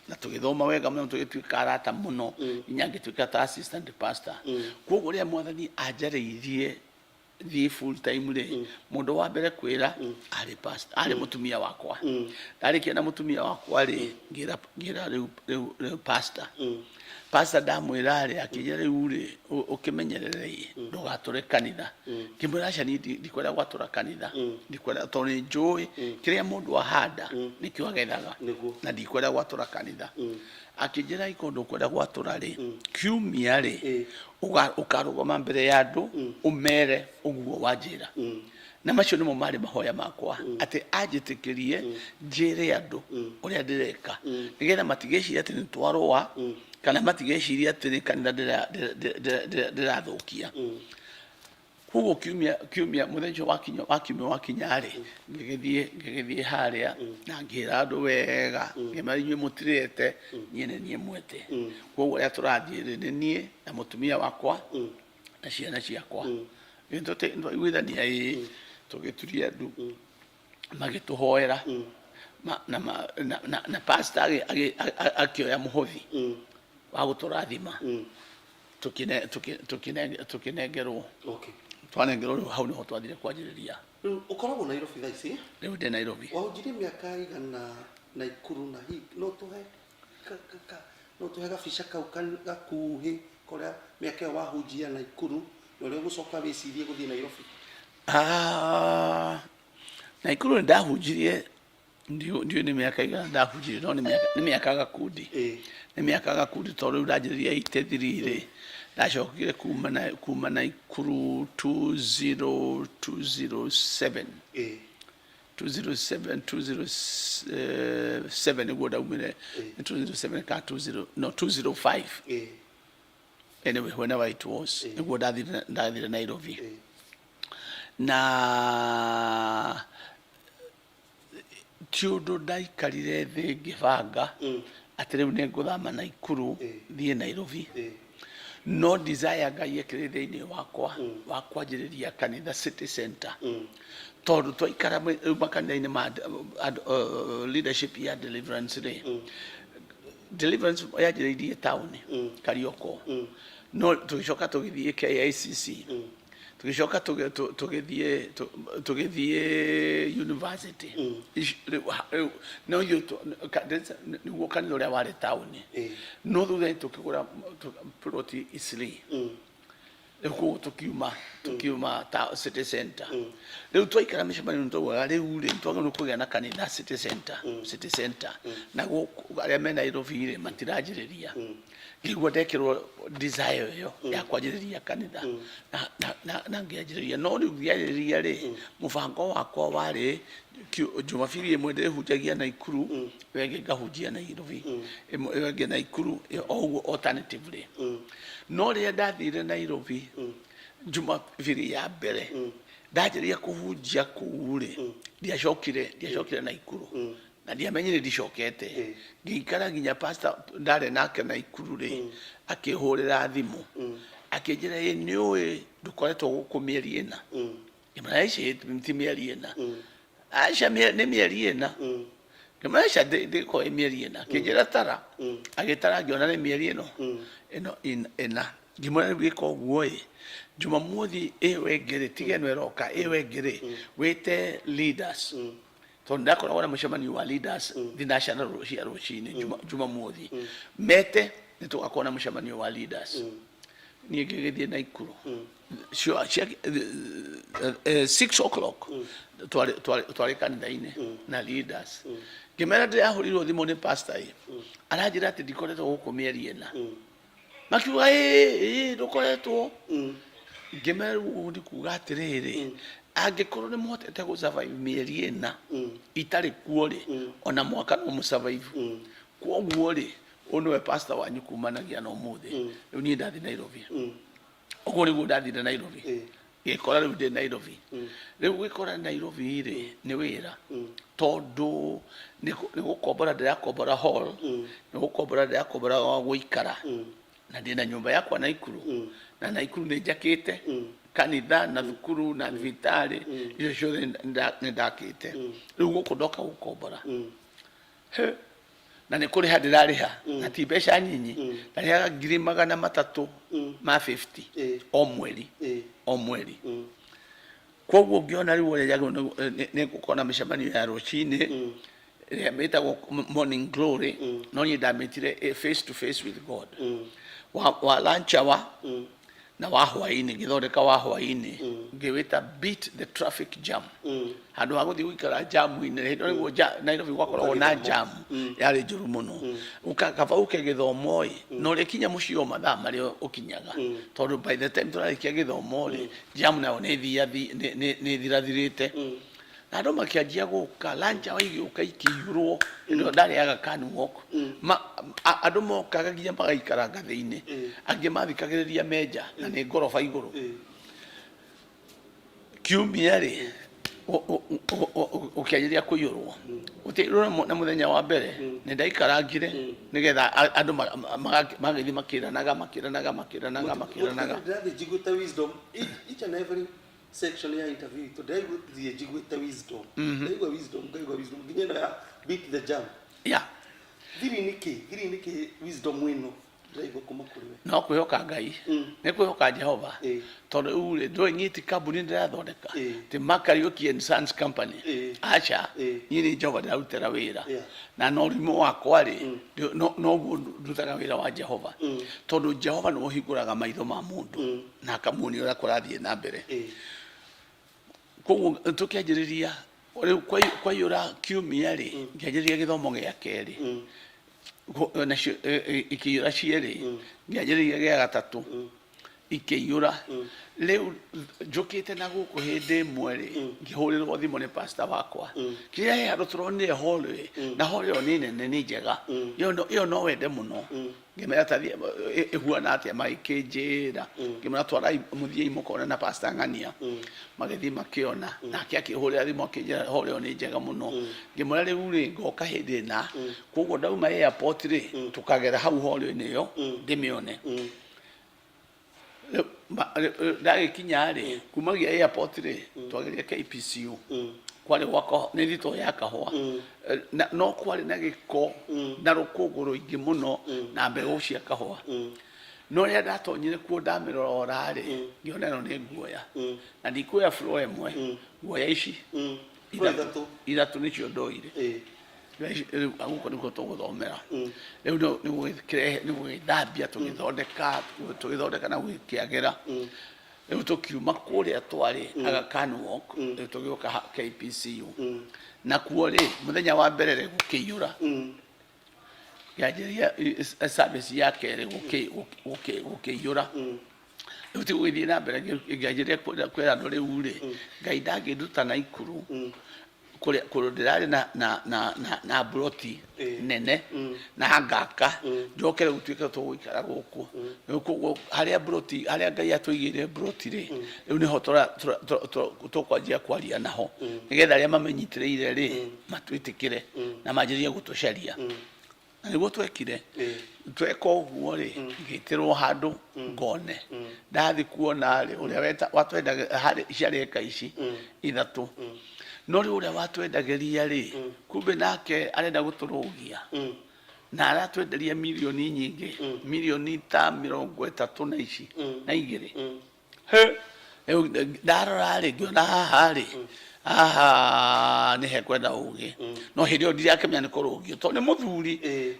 Na tũgĩthoma wega mũno tũgĩtuĩka arata mũno nginya ngĩtuĩka ta assistant pastor. Kwoguo rĩrĩa Mwathani anjarĩirie thiĩ full time rĩ mũndũ wa mbere kwĩra arĩ pastor arĩ mũtumia wakwa. Ndarĩkia na mũtumia wakwa rĩ ngĩra ngĩra rĩu rĩu rĩu pastor. Pastor ndamwĩra rĩ akĩnjĩra rĩu rĩ ũkĩmenyerere ĩ ndũgatũre kanitha. Ngĩmwĩra aca niĩ ndikwenda gwatũra kanitha ndikwenda tondũ nĩ njũĩ kĩrĩa mũndũ ahanda nĩkĩo agethaga na ndikwenda gwatũra kanitha. Akĩnjĩra iko ndũkwenda gwatũra rĩ kiumia rĩ ũkarũgama mbere ya andũ ũmere ũguo wanjĩra. Na macio nĩmo marĩ mahoya makwa atĩ anjĩtĩkĩrie njĩre andũ ũrĩa ndĩreka nĩgetha matigecirie atĩ nĩ twarũa kana matigecirie atĩ nĩ kanitha ndĩrathũkia. Koguo kiumia kiumia mũthenya ũcio wakinya wa kiumia wakinya rĩ ngĩgĩthiĩ ngĩgĩthiĩ harĩa na ngĩra andũ wega ngĩmera inyuĩ mũtirete niĩ nĩ niĩ mwete. Koguo ũrĩa tũrathiĩ rĩ nĩ niĩ na mũtumia wakwa na ciana ciakwa. Nĩtwaiguithania ĩĩ tũgĩturia ndu magĩtũhoera na pastor akĩoya mũhothi wa gũtũrathima tũkĩnengerwo. Twanengerwo rĩu hau nĩho twathire kwanjĩrĩria. Rĩu ũkoragwo Nairobi thaa ici? Rĩu ndĩ Nairobi. Wahunjirie mĩaka igana Naikuru na hihi no tũhe no tũhe gabica kau gakuhĩ korĩa mĩaka ĩyo wahunjia Naikuru na ũrĩa ũgũcoka wĩcirie gũthiĩ Nairobi? Naikuru nĩ ndahunjirie ndiũĩ nĩ mĩaka igana ndahunjirie no nĩ mĩaka gakundi. Nĩ mĩaka gakundi tondũ rĩu ndanjĩrĩria 83 rĩ ndacokire kuma Naikuru 207. 207 207 nĩguo ndaumire nĩ 207 ka 20 no 205. Anyway, whenever it was nĩguo ndathire ndathire Nairobi. Na ti ũndũ ndaikarire thĩ ngĩbanga atĩ rĩu nĩ ngũthama Naikuru thiĩ Nairobi. No desire Ngai ekĩrĩ thĩinĩ wakwa wa kwanjĩrĩria kanitha city center. Tondũ twaikara rĩu makanitha-inĩ ma leadership ya deliverance rĩ, deliverance yanjĩrĩirie taũni Karioko. No tũgĩcoka tũgĩthiĩ KICC, tũgĩcoka tũgĩthiĩ tũgĩthiĩ university. Rĩu no ithuĩ nĩguo kanitha ũrĩa warĩ taũni, no thutha-inĩ tũkĩgũra ploti Eastleigh. Rĩu koguo tũkiuma ta city center. Rĩu twaikara mĩcemanio nĩ twaugaga rĩu rĩ twagĩrĩirwo kũgĩa na kanitha city center, city center. Na gũkũ arĩa me Nairobi rĩ matiranjĩrĩria. Ngĩigua ndekĩrwo desire ĩyo ya kwanjĩrĩria kanitha na ngĩanjĩrĩria. No rĩu ngĩanjĩrĩria rĩ, mũbango wakwa warĩ Jumapili ĩmwe ndĩhunjagia Naikuru, ĩyo ĩngĩ ngahunjia Nairobi, ĩyo ĩngĩ Naikuru, o ũguo alternatively. No rĩrĩa ndathire Nairobi Jumapili ya mbere, ndanjĩrĩria kũhunjia kũu rĩ, ndiacokire Naikuru. Na ndiamenyire ndicokete. Ngĩikara nginya pastor ndarĩ nake Naikuru rĩ, akĩhũrĩra thimũ akĩnjĩra, ĩ nĩũĩ ndũkoretwo gũkũ mĩeri ĩna? Ngĩmwĩra ici ti mĩeri ĩna. Aca nĩ mĩeri ĩna. Ngĩmwĩra aca ndĩkorwo ĩ mĩeri ĩna. Akĩnjĩra tara, agĩtara ngĩona nĩ mĩeri ĩno ĩno ĩna. Ngĩmwĩra rĩu gĩka ũguo ĩ, Jumamothi ĩyo ĩngĩ rĩ, tiga ĩno ĩroka, ĩyo ĩngĩ rĩ, wĩte leaders, tondũ ndakoragwo na mũcemanio wa leaders thinacara cia rũcinĩ Jumamothi, mete nĩ tũgakorwo na mũcemanio wa leaders. Niĩ ngĩgĩthiĩ Naikuru cia 6 o'clock, twarĩ kanitha-inĩ na leaders. Ngĩmera ndĩrahũrirwo thimũ nĩ pastor ĩ, aranjĩra atĩ ndikoretwo gũkũ mĩeri ĩna. Makiuga ĩĩ ĩĩ ndũkoretwo. Ngĩmera rĩu ũguo nĩ kuga atĩrĩrĩ, angĩkorwo nĩ mũhotete gũ survive mĩeri ĩna itarĩ kuo rĩ, ona mwaka no mũ survive. Kwoguo rĩ, ũyũ nĩwe pastor wanyu kumanagia na ũmũthĩ. Rĩu niĩ ndathiĩ Nairobi. Ũguo nĩguo ndathire Nairobi, gĩkora rĩu ndĩ Nairobi. Rĩu gĩkora Nairobi rĩ, nĩ wĩra, tondũ nĩ gũkombora ndĩrakombora hall, nĩ gũkombora ndĩrakombora gwa gũikara, na ndĩna nyũmba yakwa Naikuru, na Naikuru nĩ njakĩte kanitha na thukuru na thibitarĩ, icio ciothe nĩ ndakĩte. Rĩu gũkũ ndoka gũkombora. He, na nĩ kũrĩha ndĩrarĩha, na ti mbeca nyinyi, ndarĩhaga 350,000 o mweri, o mweri. Koguo ngĩona rĩu ũrĩa njagĩrĩirwo nĩ gũkorwo na mĩcemanio ya rũcinĩ ĩrĩa ĩtagwo morning glory, no niĩ ndamĩtire face to face with God, wa lunch hour na wa hwaĩ-inĩ. Ngĩthondeka wa hwaĩ-inĩ ngĩwĩta "Beat the traffic jam". Handũ ha gũthiĩ gũikara jamu-inĩ, hĩndĩ ĩyo nĩguo Nairobi gwakoragwo na jamu yarĩ njũru mũno. Kaba ũke gĩthomo ĩ, na ũrĩkinya mũciĩ o mathaa marĩa ũkinyaga, tondũ by the time tũrarĩkia gĩthomo rĩ, jamu nayo nĩ ĩthirathirĩte. Na andũ makĩanjia gũka lunch hour igĩũka ikĩiyũrwo. Hĩndĩ ĩyo ndarĩaga can walk. Andũ mokaga nginya magaikara ngathĩ-inĩ, angĩ mathikagĩrĩria menja na nĩ ngoroba igũrũ. Kiumia rĩ, ũkĩanjĩrĩria kũiyũrwo gũtiaiyũrwo na mũthenya wa mbere nĩ ndaikarangire nĩgetha andũ magĩthiĩ makĩranaga makĩranaga makĩranaga makĩranaga. Ndĩrathiĩ njiguĩte wisdom each and every section ya interview itũ, ndĩrathiĩ njiguĩte wisdom, ndaigua wisdom, ngaigua wisdom, nginya ĩno ya beat the jam. Thiri nĩ kĩ? Thiri nĩ kĩ wisdom ĩno ndĩraigua kuma kũrĩ we? No kwĩhoka Ngai, nĩ kwĩhoka Jehova, tondũ rĩu rĩ, ndũĩ niĩ ti kambuni ndĩrathondeka, ti Makariũki and Sons Company. Aca, niĩ nĩ Jehova ndĩrarutĩra wĩra. Na na ũrimũ wakwa rĩ, noguo ndutaga wĩra wa Jehova, tondũ Jehova nĩwe ũhingũraga maitho ma mũndũ na akamuonia ũrĩa kũrathiĩ na mbere. Koguo tũkĩanjĩrĩria rĩu kwaiyũra kiumia rĩ, ngĩanjĩrĩria gĩthomo gĩa kerĩ. Nacio ikĩiyũra cierĩ, ngĩanjĩrĩria gĩa gatatũ, ikĩiyũra. Rĩu njũkĩte na gũkũ hĩndĩ ĩmwe rĩ, ngĩhũrĩrwo thimũ nĩ pastor wakwa, kĩrĩa he handũ tũronire hall ĩ, na hall ĩyo nĩ nene, nĩ njega, ĩyo no wende mũno. Ngĩmera tathiĩ, ĩhuana atĩa? Magĩkĩnjĩra. Ngĩmera twarai mũthiĩi mũkone na pastor Ng'ania. Magĩthiĩ makĩona, nake akĩhũrĩra thimũ akĩnjĩra hall ĩyo nĩ njega mũno. Ngĩmwĩra rĩu rĩ, ngoka hĩndĩ ĩna, koguo ndauma airport rĩ, tũkagera hau hall-inĩ ĩyo ndĩmĩone. Rĩu, ndagĩkinya rĩ, kumagia airport rĩ, twageria KPCU, kwarĩ gwakwa nĩ thitoo ya kahũa. No kwarĩ na gĩko na rũkũngũ rũingĩ mũno na mbegũ cia kahũa. No rĩrĩa ndatonyire kuo ndamĩrora rĩ, ngĩona ĩno nĩ nguoya, na ndikuoya floor ĩmwe, nguoya ici Floor ithatũ. Ithatũ nĩcio ndoire. Rĩu gũkũ nĩkuo tũgũthomera. Rĩu nĩ gũgĩkĩrehe, nĩ gũgĩthambia, tũgĩthondeka, tũgĩthondeka na gũgĩkĩagĩra. Rĩu tũkiuma kũrĩa twarĩ Aga Khan Walk, rĩu tũgĩũka KPCU. Nakuo rĩ, mũthenya wa mbere rĩ, gũkĩiyũra. Ngĩanjĩrĩria service ya kerĩ, gũkĩiyũra. Rĩu ti gũgĩthiĩ na mbere, ngĩanjĩrĩria kwĩra andũ, rĩu rĩ, Ngai ndangĩnduta Naikuru kũrĩa kũndũ ndĩrarĩ na mburoti nene na ngaka, njoke rĩu tuĩke tũgũikara gũkũ. Rĩu koguo harĩa mburoti, harĩa Ngai atũigĩire mburoti rĩ, rĩu nĩho tũkwanjia kwaria naho, nĩgetha arĩa mamenyitĩrĩire rĩ, matwĩtĩkĩre na manjĩrĩrie gũtũcaria. Na nĩguo twekire. Tweka ũguo rĩ, ngĩtĩrwo handũ ngone. Ndathi kuona rĩ, ũrĩa watwendaga harĩ ciarĩ eka ici 3, no rĩu ũrĩa watwendagĩria rĩ, kumbe nake arenda gũtũrũgia na aratwenderia mirioni nyingĩ, mirioni ta 32 na ici na igĩrĩ. He, rĩu ndarora rĩ, ngĩona haha rĩ, haha nĩ hekwenda ũgĩ, no hĩndĩ ĩyo ndirakĩmenya nĩ kũrũgio, tondũ nĩ mũthuri,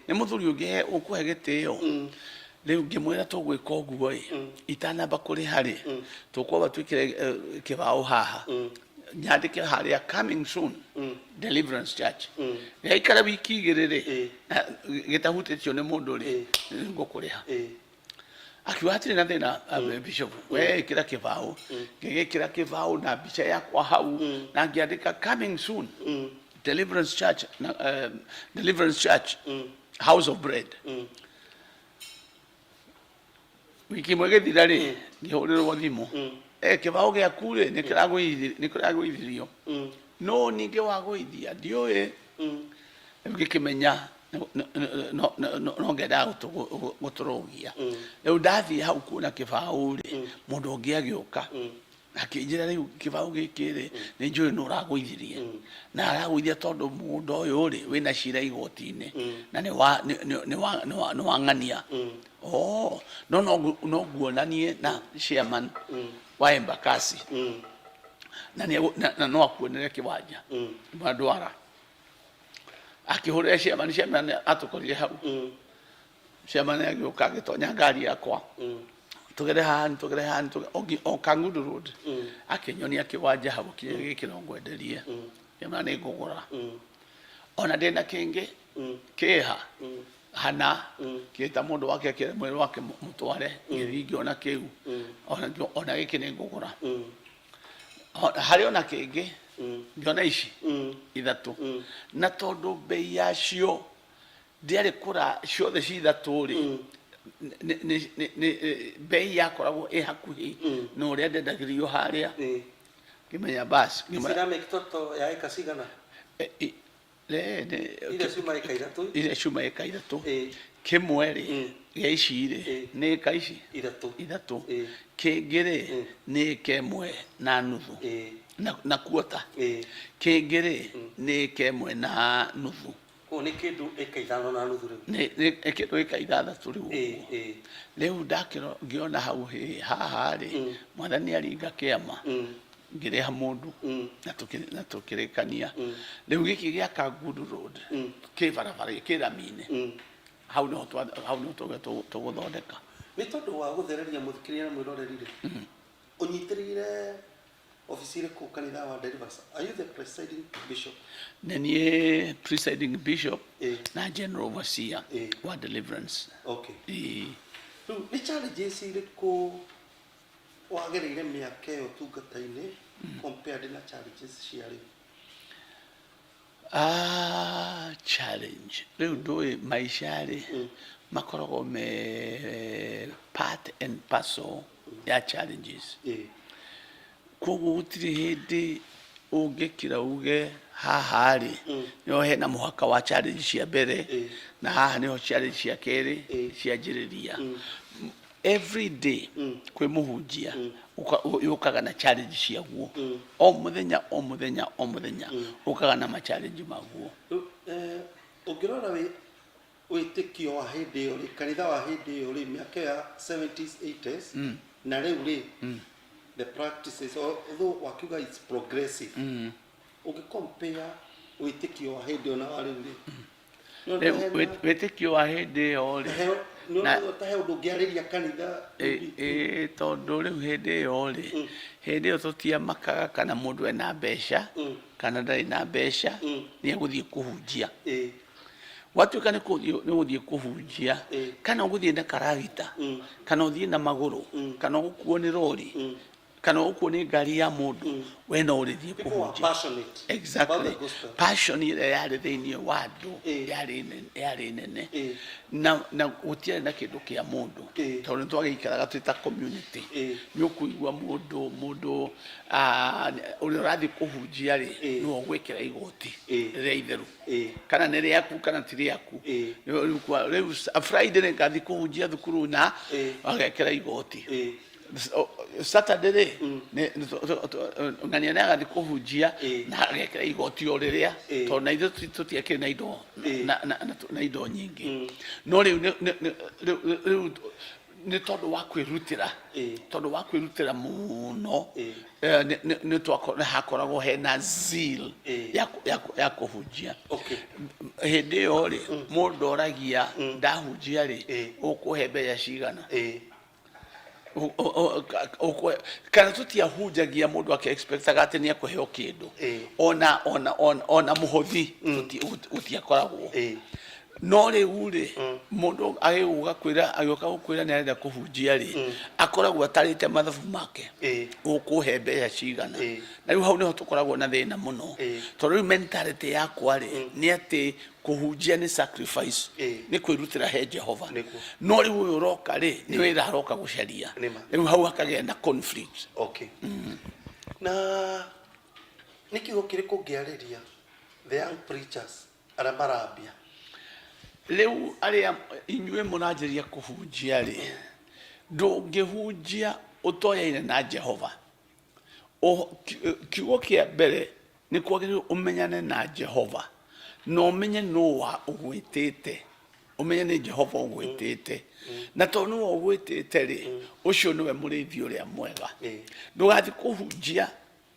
nĩ mũthuri ũngĩ ũkũhe gĩtĩo. Rĩu ngĩmwĩra, tũgwĩka ũguo ĩ, itanamba kũrĩha rĩ, tũkwamba twĩkĩre kĩbaũ haha, nyandĩke harĩa, "Coming soon, Deliverance Church." Gĩaikara wiki 2 rĩ, na gĩtahutĩtio nĩ mũndũ rĩ, ngũkũrĩha. Akiuga hatirĩ na thĩna, bishop, we ĩkĩra kĩbaũ. Ngĩgĩkĩra kĩbaũ na mbica yakwa hau na ngĩandĩka, "Coming soon, Deliverance Church," na, "Deliverance Church, House of Bread." Wiki ĩmwe gĩthira rĩ, ngĩhũrĩrwo thimũ, "Kĩbaũ gĩaku rĩ, nĩ kĩragũithirio." No ningĩ wagũithia ndiũĩ. Rĩu ngĩkĩmenya no ngendaga gũtũrũgia. Rĩu ndathiĩ hau kuona kĩbaũ rĩ, mũndũ ũngĩ agĩũka akĩnjĩra, "Rĩu kĩbaũ gĩkĩ rĩ, nĩ njũĩ nũ ũragũithirie, na aragũithia tondũ mũgũnda ũyũ rĩ, wĩna cira igoti-inĩ na nĩ wa nĩ- nĩ- nĩ wa- nĩ wa- nĩ wa ng'ania. Oh, no nguonanie na chairman wa Embakasi na no akuonere kĩwanja." Mandwara akĩhũrĩra chairman. Chairman atũkorire hau. Chairman agĩũka, agĩtonya ngari yakwa, tũgere haha, tũgere haha, o Kangundo Road, akĩnyonia kĩwanja hau, kĩrĩa gĩkĩ no ngwenderie. Ngĩmwĩra nĩ ngũgũra, ona ndĩna kĩngĩ kĩha hana kĩta mũndũ wake, akĩra mwĩrĩ wake mũtware. Ngĩthiĩ ngĩona kĩu, ona gĩkĩ nĩ ngũgũra. Harĩ ona kĩngĩ ngĩona. Ici ithatũ, na tondũ mbei yacio ndĩarĩ kũra ciothe ci ithatũ rĩ, mbei yakoragwo ĩ hakuhĩ na ũrĩa ndendagĩrio harĩa. Ngĩmenya basi. Ciramake total ya eka cigana? Iria ciuma eka 3. Iria ciuma eka 3. Kĩmwe rĩ, gĩa ici rĩ, nĩ eka ici 3. 3. Kĩngĩ rĩ, nĩ eka 1.5 na kuota. Kĩngĩ rĩ, nĩ eka 1.5. Koguo nĩ kĩndũ eka 5.5 rĩu. Nĩ kĩndũ eka 6 rĩu ũguo. Rĩu ndakĩro ngĩona hau hĩ haha rĩ, Mwathani aringa kĩama. Ngĩrĩha mũndũ na tũkĩrĩkania. Rĩu gĩkĩ gĩa Kangundo Road kĩ barabara kĩ rami-inĩ hau, nĩho hau nĩho tũgũthondeka. Nĩ tondũ wa gũthereria mũthikĩrĩria na mwĩroreri rĩ, ũnyitĩrĩire obici ĩrĩkũ kanitha wa Deliverance? Are you the presiding bishop? Nĩ niĩ presiding bishop na general overseer wa Deliverance. Ĩĩ. Rĩu nĩ challenges irĩkũ wagereire mĩaka ĩyo ũtungata-inĩ compared na challenges cia rĩu? Ah, challenge rĩu, ndũĩ maica rĩ, makoragwo me part and parcel ya challenges. Koguo gũtirĩ hĩndĩ ũngĩkira uge haha rĩ, nĩho hena mũhaka wa challenge cia mbere, na haha nĩho challenge cia kerĩ cianjĩrĩria. Every day kwĩ mũhunjia yũkaga na challenge ciaguo, o mũthenya, o mũthenya, o mũthenya ũkaga na ma challenge maguo. Rĩu, ũngĩrora wĩ Wĩtĩkio wa hĩndĩ ĩyo rĩ, kanitha wa hĩndĩ ĩyo rĩ, mĩaka ya 70s, 80s na rĩu rĩ, the practices, although wakiuga it's progressive, ũngĩ compare wĩtĩkio wa hĩndĩ ĩyo na wa rĩu rĩ, nĩũrona Rĩu wĩtĩkio wa hĩndĩ ĩyo rĩ, nĩũrona ta he ũndũ ũngĩarĩria kanitha? Ĩ tondũ rĩu hĩndĩ ĩyo rĩ, hĩndĩ ĩyo tũtiamakaga kana mũndũ ena mbeca kana ndarĩ na mbeca, nĩ egũthiĩ kũhunjia. Gwatuĩka nĩ gũthiĩ kũhunjia, kana ũgũthiĩ na karagita, kana ũthiĩ na magũrũ, kana ũgũkuo nĩ rori, kana ũgũkuo nĩ ngari ya mũndũ, we no ũrĩthiĩ People were kũhunjia. passionate about Exactly. the gospel. Passion ĩrĩa yarĩ thĩinĩ wa andũ yarĩ nene, na gũtiarĩ na kĩndũ kĩa mũndũ, tondũ nĩ twagĩikaraga twĩ ta community. Nĩ ũkũigua mũndũ ũrĩa ũrathiĩ kũhunjia rĩ, nĩwe ũgwĩkĩra igoti rĩrĩa itheru, kana nĩ rĩaku kana ti rĩaku. Rĩu Friday nĩ ngathiĩ kũhunjia thukuru na agekĩra igoti. Saturday rĩ, ng'ania nĩ agathiĩ kũhunjia na agekĩra igoti o rĩrĩa, tondũ na ithuĩ tũtiakĩrĩ na indo na indo nyingĩ. No rĩu rĩu nĩ tondũ wa kwĩrutĩra, tondũ wa kwĩrutĩra mũno, nĩ hakoragwo hena zeal ya kũhunjia. Hĩndĩ ĩyo rĩ, mũndũ oragia, ndahunjia rĩ, ũkũhe mbeca cigana? Kana tũtiahunjagia mũndũ akĩ-expectaga atĩ nĩ ekũheo kĩndũ, ona mũhothi gũtiakoragwo. No rĩu rĩ, mũndũ agĩũka kwĩra, agĩũka gũkwĩra nĩ arenda kũhunjia rĩ, akoragwo atarĩte mathabu make, ũkũhe mbeca cigana? Na rĩu hau nĩho tũkoragwo na thĩna mũno, tondũ rĩu mentality yakwa rĩ, nĩ atĩ kũhunjia nĩ sacrifice, nĩ kwĩrutĩra he Jehova. No rĩu ũyũ ũroka rĩ, nĩ wĩra aroka gũcaria. Rĩu hau hakagĩa na conflict. Okay. Na nĩ kiugo kĩrĩkũ ũngĩarĩria the young preachers arĩa marambia? Rĩu arĩa inyuĩ mũranjĩria kũhunjia rĩ, ndũngĩhunjia ũtoyaine na Jehova. Kiugo kĩa mbere nĩ kwagĩrĩirwo ũmenyane na Jehova, na ũmenye nũ wa ũgwĩtĩte, ũmenye nĩ Jehova ũgwĩtĩte, na tondũ nĩwe ũgwĩtĩte rĩ, ũcio nĩwe mũrĩithi ũrĩa mwega. Ndũgathiĩ kũhunjia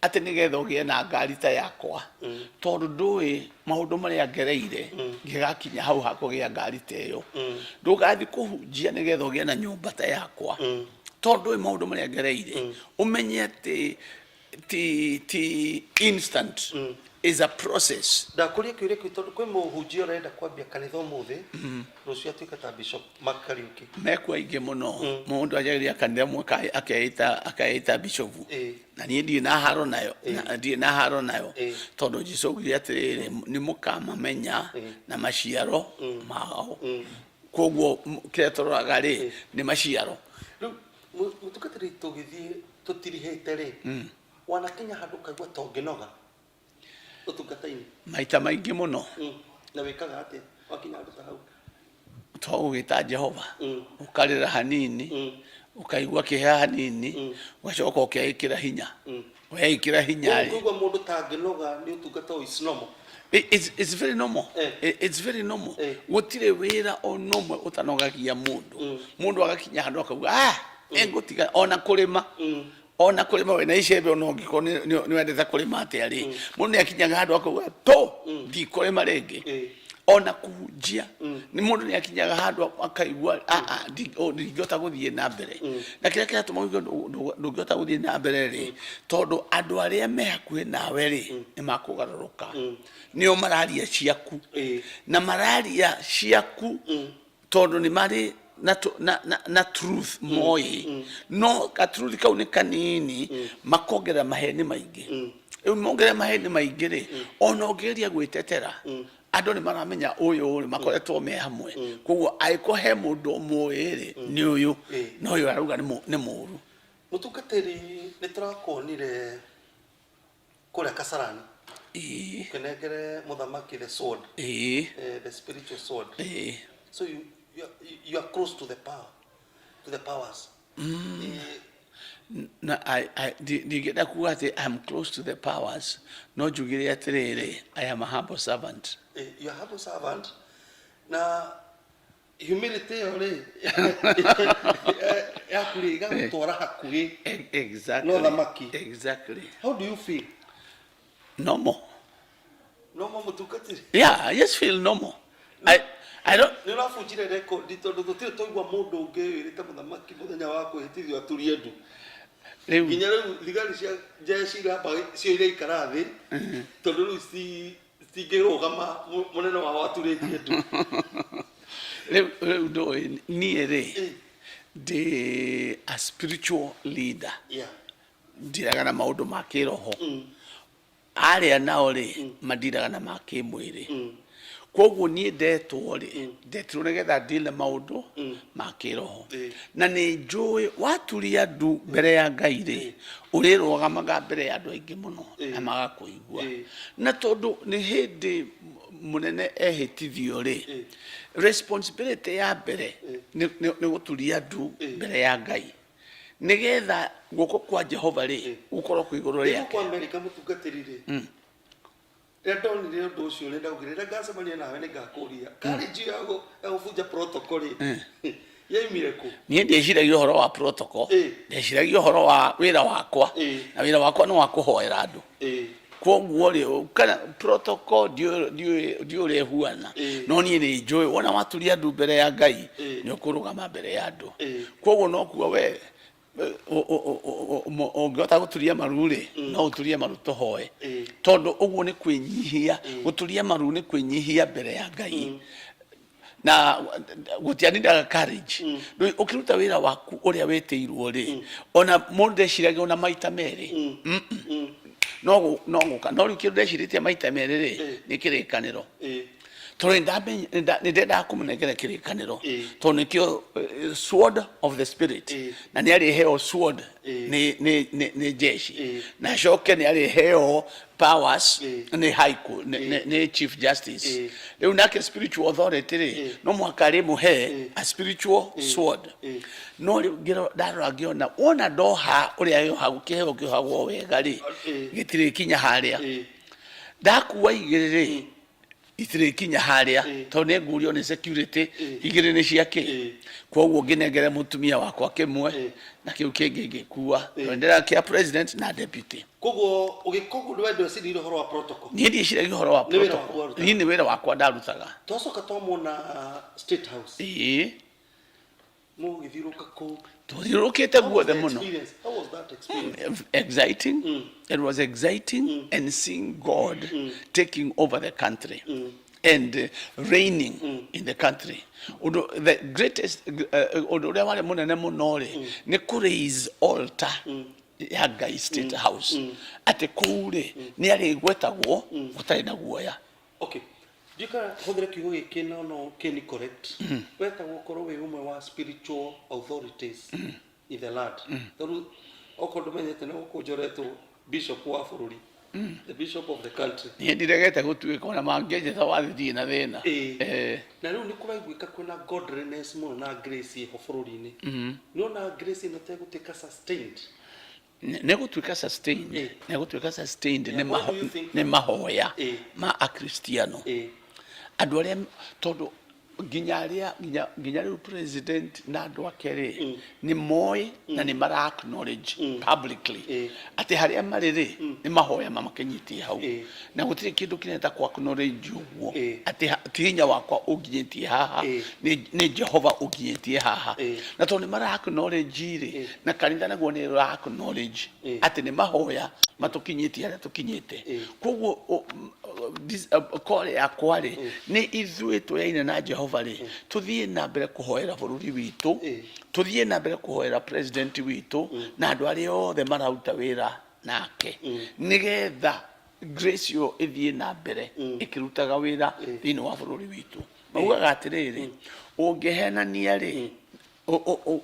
atĩ nĩgetha ũgĩe na ngari ta yakwa, tondũ ndũĩ maũndũ marĩa ngereire ngĩgakinya hau hakũgĩa ngari ta ĩyo. Ndũgathiĩ kũhunjia nĩgetha ũgĩe na nyũmba ta yakwa, tondũ ndũĩ maũndũ marĩa ngereire. Ũmenye atĩ ti instant, is a process. Ndakũria kĩũria kĩu tondũ kwĩ mũhunjia ũrenda kwambia kanitha ũmũthĩ, rũciũ atuĩke ta Bishop Mark Kariuki. Mekuo aingĩ mũno. Mũndũ anjagĩrĩria kanitha ũmwe akeĩta bishop, na niĩ ndirĩ na haro nayo, ndirĩ na haro nayo, tondũ Jesu augire atĩrĩrĩ, nĩ mũkamamenya na maciaro mao. Koguo kĩrĩa tũroraga rĩ, nĩ maciaro. Rĩu mũtungatĩri, tũgĩthiĩ tũtirihĩte rĩ, wanakinya handũ ũkaigua ta ũngĩnoga ũtungata-inĩ? Maita maingĩ mũno. Na wĩkaga atĩa wakinya handũ ta hau? To gũgĩta Jehova, ũkarĩra hanini, ũkaigua kĩeha hanini, ũgacoka ũkeĩkĩra hinya. Weĩkĩra hinya rĩ, Kũigua mũndũ ta angĩnoga nĩ ũtungata ũyũ is normal? It's very normal. It's very normal. Gũtirĩ wĩra ona ũmwe ũtanogagia mũndũ. Mũndũ agakinya handũ akauga, ah, nĩngũtiga ona kũrĩma. Ona kũrĩma wĩna icembe, ona ũngĩkorwo nĩ wendete kũrĩma atĩa rĩ, mũndũ nĩ akinyaga handũ akauga, to ndikũrĩma rĩngĩ. Ona kũhunjia nĩ mũndũ nĩ akinyaga handũ akaigua, ah, ah, ndingĩhota gũthiĩ na mbere. Na kĩrĩa kĩratũma ũigue ndũngĩhota gũthiĩ na mbere rĩ, tondũ andũ arĩa me hakuhĩ nawe rĩ, nĩ makũgarũrũka, nĩo mararia ciaku, na mararia ciaku tondũ nĩ marĩ na truth moĩ, no ka truth kau nĩ kanini, makongerera maheni maingĩ. Rĩu mongerera maheni maingĩ rĩ, ona ũngĩgeria gwĩtetera, andũ nĩ maramenya ũyũ rĩ, makoretwo me hamwe, koguo angĩkorwo he mũndũ ũmũĩ rĩ, nĩ ũyũ, na ũyũ arauga nĩ mũru. Mũtungatĩri, nĩ tũrakuonire kũrĩa Kasarani ũkĩnengere mũthamaki the sword, the spiritual sword. So you are close to the power, to the powers. Na ndingĩenda kuga atĩ I am close to the powers, no njugire atĩrĩrĩ, I am a humble servant. You are humble servant. Na Humility ĩyo rĩ yaku rĩ ĩgagũtwara hakuhĩ Exactly. No thamaki. Exactly. How do you feel? Normal. No mũtungatĩri. Yeah, I just feel normal. I don't. Nĩ ũrabunjire rekondi tondũ tũtirĩ twaigua mũndũ ũngĩ wĩrĩte mũthamaki mũthenya wa kwĩhĩtithio aturie ndu. Rĩu Nginya rĩu thigari cia jeshi iramba cio iraikara thĩ tondũ rĩu citingĩrũgama mũnene wao aturĩtie ndu. Rĩu ndũĩ niĩ rĩ ndĩ a spiritual leader. Ndiraga na maũndũ ma kĩroho. Arĩa nao rĩ mandiraga na ma kĩmwĩrĩ. Koguo niĩ ndetwo rĩ, ndetirwo nĩgetha deal na maũndũ ma kĩroho. Na nĩ njũĩ waturia ndu mbere ya Ngai rĩ, ũrĩrũgamaga mbere ya andũ aingĩ mũno na magakũigua. Na tondũ nĩ hĩndĩ mũnene ehĩtithio rĩ, responsibility ya mbere nĩ gũturia ndu mbere ya Ngai, nĩgetha guoko kwa Jehova rĩ gũkorwo kwĩ igũrũ Rĩu rĩake. kwa Amerika mũtungatĩri rĩ, rĩrĩa ndonire ũndũ ũcio rĩ, ndaugire rĩrĩa ngacemania nawe nĩ ngakũria courage ya gũbunja protocol rĩ yaimire kũ? Niĩ ndieciragia ũhoro wa protocol, ndeciragia ũhoro wa wĩra wakwa, na wĩra wakwa nĩ wa kũhoera andũ. Koguo rĩ, kana protocol ndiũĩ ũrĩa ĩhuana, no niĩ nĩ njũĩ wona waturia andũ mbere ya Ngai nĩ ũkũrũgama mbere ya andũ. Koguo no kuga we ũngĩhota gũturia maru rĩ, no ũturie maru tũhoe, tondũ ũguo nĩ kwĩnyihia. Gũturia maru nĩ kwĩnyihia mbere ya Ngai, na gũtianindaga courage. Rĩu ũkĩruta wĩra waku ũrĩa wĩtĩirwo rĩ, ona mũndũ ndeciragia ona maita merĩ. No gũka no rĩu kĩndũ ndecirĩtie maita merĩ rĩ, nĩ kĩrĩkanĩro, tondũ nĩ ndendaga kũmũnengera kĩrĩkanĩro, tondũ nĩkĩo sword of the spirit, na nĩ arĩheo sword nĩ jeshi, na acoke nĩ arĩheo powers nĩ high court, nĩ chief justice. Rĩu nake spiritual authority rĩ, no mũhaka rĩmũhe a spiritual sword. No rĩu ndarora ngĩona wona ndoha ũrĩa yohagwo kĩheo kĩohagwo wega rĩ, gĩtirĩ kinya harĩa. Ndakua igĩrĩ rĩ, itirĩ kinya harĩa, tondũ nĩ ngurio nĩ security igĩrĩ nĩ ciake. Koguo ngĩnengere mũtumia wakwa kĩmwe na kĩu kĩngĩ ngĩkua, tondũ ndĩra kĩa president na deputy. Koguo ũgĩka ũguo we ndweciririe ũhoro wa protocol? Niĩ ndieciragia ũhoro wa Nĩ wĩra waku protocol. warutaga? Niĩ nĩ wĩra wakwa ndarutaga. Twacoka twamwona State House. Mũgĩthiũrũrũka kũu. Tũthiũrũrũkĩte How was guothe the mũno. experience? How was that experience? Exciting. It was exciting, and seeing God taking over the country and reigning in the country. Ũndũ the greatest ũndũ ũrĩa warĩ mũnene mũno rĩ, nĩ kũ raise altar ya Ngai State House, atĩ kũu rĩ nĩ arĩgwetagwo gũtarĩ na guoya. Okay, ndiũka hũthĩre kiugo gĩkĩ, no kĩ correct, wetagwo ũkorwo wĩ ũmwe wa spiritual authorities in the land, tondũ okorwo ndũmenyete nĩ gũkũ njoretwo bishop wa bũrũri, the bishop of the country. Niĩ ndiregete gũtuĩka, ona mangĩnjĩta wathi ndirĩ na thĩna. Na rĩu nĩ kũraiguĩka kwĩna godliness mũno na grace ĩho bũrũri-inĩ. Nĩwona grace ĩno tegũtuĩka sustained? Nĩ gũtuĩka sustained. Nĩ gũtuĩka sustained nĩ What do you think? Nĩ mahoya ma akristiano, andũ arĩa, tondũ nginya arĩa nginya rĩu president na andũ ake rĩ, nĩ moĩ na nĩ mara acknowledge publicly atĩ harĩa marĩ rĩ, nĩ mahoya mamakinyĩtie hau, na gũtirĩ kĩndũ kĩnene ta kũ acknowledge ũguo atĩ ti hinya wakwa ũnginyĩtie haha, nĩ Jehova ũnginyĩtie haha. Na tondũ nĩ mara acknowledge rĩ, na kanitha naguo nĩ ũra acknowledge atĩ nĩ mahoya matũkinyĩtie harĩa tũkinyĩte. Koguo call yakwa rĩ, nĩ ithuĩ tũyaine na Jehova rĩ, tũthiĩ na mbere kũhoera bũrũri witũ, tũthiĩ na mbere kũhoera president witũ na andũ arĩa othe mararuta wĩra nake, nĩgetha grace ĩyo ĩthiĩ na mbere ĩkĩrutaga wĩra thĩinĩ wa bũrũri witũ. Maugaga atĩrĩrĩ, ũngĩhenania rĩ,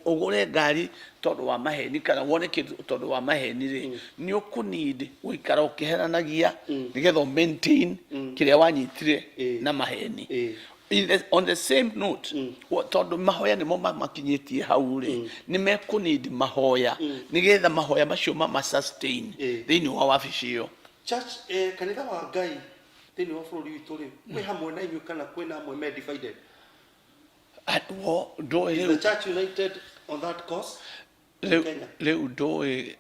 ũgũre ngari tondũ wa maheni, kana wone kĩndũ tondũ wa maheni rĩ, nĩ ũkũneed gũikara ũkĩhenanagia nĩgetha ũ maintain kĩrĩa wanyitire na maheni. On the same note, tondũ mahoya nĩmo makinyĩtie hau rĩ, nĩ mekũneed mahoya nĩgetha mahoya macio mama sustain thĩinĩ wa wabici ĩyo. Church, kanitha wa Ngai thĩinĩ wa bũrũri witũ rĩ, kwĩ hamwe na inyuĩ kana kwĩna amwe me divided? Wo ndũĩ Is the rĩu church united on that cause? Rĩu Kenya? Rĩu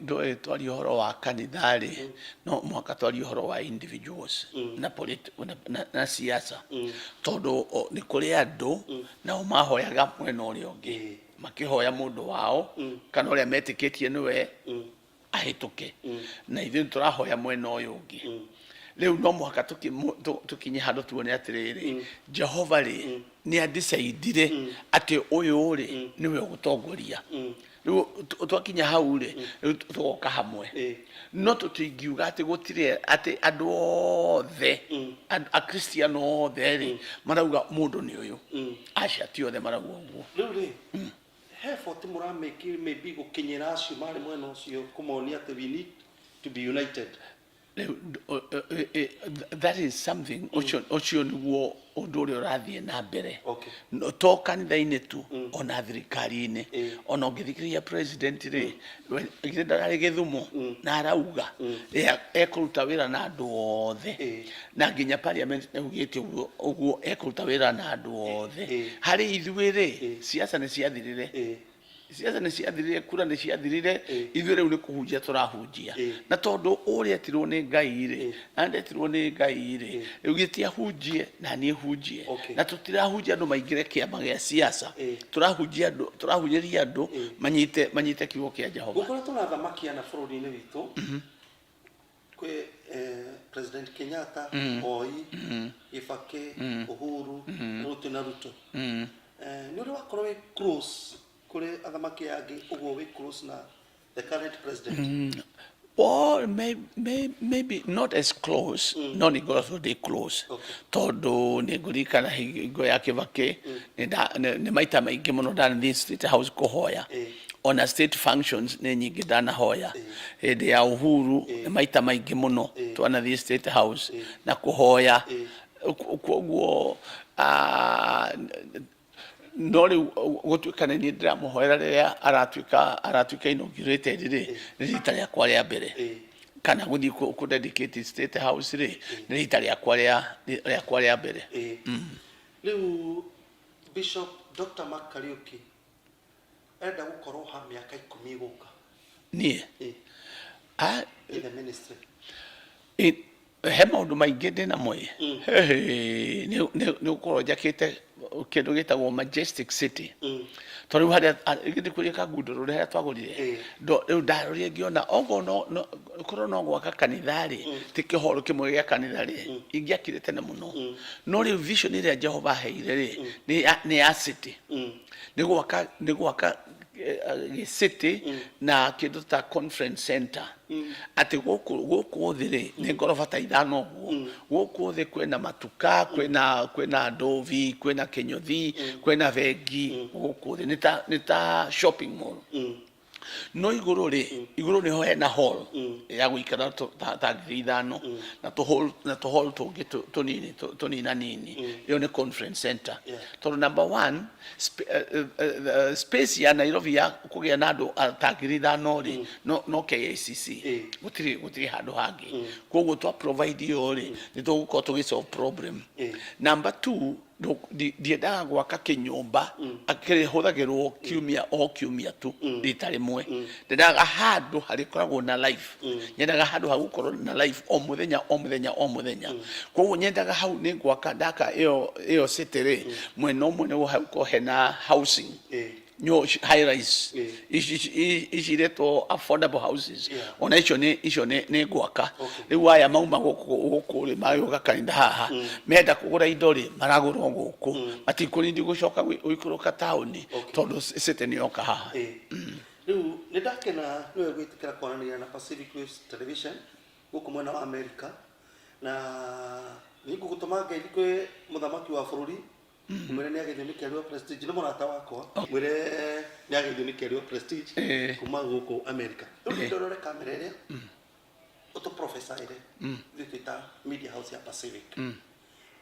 ndũĩ twarie ũhoro wa kanitha rĩ, no mũhaka twarie ũhoro wa individuals na siasa, tondũ nĩ kũrĩ andũ nao mahoyaga mwena ũrĩa ũngĩ, makĩhoya mũndũ wao kana ũrĩa metĩkĩtie nĩwe ahĩtũke, na ithuĩ nĩ tũrahoya mwena ũyũ ũngĩ. Rĩu no mũhaka tũkinye handũ tuone atĩrĩrĩ, Jehova rĩ, nĩ andicaidire atĩ ũyũ rĩ nĩwe ũgũtongoria. Rĩu twakinya hau rĩ, rĩu tũgoka hamwe. No tũtingiuga atĩ gũtirĩ, atĩ andũ othe, akristiano othe rĩ, marauga mũndũ nĩ ũyũ. Aca, ti othe marauga ũguo. Rĩu rĩ, he effort mũramake maybe gũkinyĩra acio marĩ mwena ũcio, kũmonia atĩ we need to be united? Rĩu that is something, ũcio nĩguo ũndũ ũrĩa ũrathiĩ na mbere. No, to kanitha-inĩ tu, ona thirikari-inĩ. Ona ũngĩthikĩrĩria president rĩ, githĩ ndararĩ Gĩthumo na arauga ekũruta wĩra na andũ othe, na nginya parliament nĩaugĩte ũguo ũguo, ekũruta wĩra na andũ othe. Harĩ ithuĩ rĩ, siasa nĩ ciathirire. Siasa nĩ ciathirire, kura nĩ ciathirire. Ithuĩ rĩu nĩ kũhunjia tũrahunjia, na tondũ ũrĩa etirwo nĩ Ngai rĩ, na ndetirwo nĩ Ngai rĩ, rĩu gĩti ahunjie na niĩ hunjie. Na tũtirahunjia andũ maingĩre kĩama gĩa siasa. Tũrahunjia andũ, tũrahunjĩria andũ manyite kiugo kĩa Jehova. Gũkoretwo na athamaki ana bũrũri-inĩ witũ. Kwĩ President Kenyatta, Moi, Kibaki, Uhuru, Ruto na Ruto. Nĩ ũrĩ wakorwo wĩ close kũrĩ athamaki aya angĩ ũguo wĩ close na the current president? Well, maybe not as close, no nĩ ngoragwo ndĩ close. Tondũ nĩ ngũririkana hingo ya Kibaki, nĩ maita maingĩ mũno ndanathiĩ State House kũhoya. Ona state functions nĩ nyingĩ ndanahoya. Hĩndĩ ya Uhuru nĩ maita maingĩ mũno twanathiĩ State House na kũhoya. Koguo no rĩu gũtuĩka nĩ niĩ ndĩramũhoera rĩrĩa aratuĩka inaugurated rĩ, nĩ rita rĩakwa rĩa mbere. Kana gũthiĩ kũ dedicate State House rĩ, nĩ rita rĩakwa rĩa mbere. Rĩu Bishop Dr. Mark Kariuki arenda gũkorwo ha mĩaka 10 ĩgũka? Niĩ? Ah, in the ministry. He maũndũ maingĩ ndĩ namo ĩ. Nĩ gũkorwo njakĩte kĩndũ gĩtagwo Majestic City, tondũ rĩu harĩa ndĩkwĩrie Kangundo rũrĩa harĩa twagũrire, rĩu ndarorire ngĩona okorwo korwo no gwaka kanitha rĩ, ti kĩhoro kĩmwe gĩa kanitha rĩ, ingĩakire tene mũno. No rĩu vision ĩrĩa Jehova aheire rĩ, nĩ ya city, nĩ gwaka gĩcity na kĩndũ ta conference center, atĩ gũkũ thĩ rĩ, nĩ ngoroba ta 5 ũguo. Gũkũ thĩ kwĩna matuka, kwĩna ndovi, kwĩna kĩnyũthi, kwĩna bengi. Gũkũ thĩ nĩ ta shopping mall. No igũrũ rĩ, igũrũ nĩho hena hall ya gũikara ta 5,000 na tũ hall tũngĩ tũnini tũnina nini. Ĩyo nĩ conference center. Tondũ number one, space ya Nairobi ya kũgĩa na andũ ta 5,000 rĩ, no KICC. Gũtirĩ handũ hangĩ. Koguo twa provide ĩyo rĩ, nĩ tũgũkorwo tũgĩ solve problem. Number two, ndiendaga gwaka kĩnyũmba kĩrĩhũthagĩrwo kiumia o kiumia tu, rita rĩmwe. Ndendaga handũ harĩkoragwo na life. Nyendaga handũ ha gũkorwo na life o mũthenya, o mũthenya, o mũthenya. Koguo nyendaga hau nĩ ngwaka, ndaka ĩyo city rĩ, mwena ũmwe nĩguo hagũkorwo hena housing, high rise ici iretwo affordable houses. Ona icio nĩ ngwaka. Rĩu aya mauma gũkũ rĩ, magĩũka kanitha haha, menda kũgũra indo rĩ, maragũra o gũkũ, matikũrindi gũcoka gũikũrũka taũni, tondũ city nĩ yoka haha. Rĩu nĩ ndakena nĩwe gwĩtĩkĩra kwaranĩria na Pacific Waves Television gũkũ mwena wa America, na nĩ ngũgũtũma ngeithi kwĩ mũthamaki wa bũrũri, mwĩre nĩ ageithio nĩ Kĩario Prestige, nĩ mũrata wakwa, mwĩre nĩ ageithio nĩ Kĩario Prestige kuma gũkũ America. Rĩu nĩ ndorore kamera ĩrĩa ũtũ profesaĩre ithuĩ twĩ ta media house ya Pacific,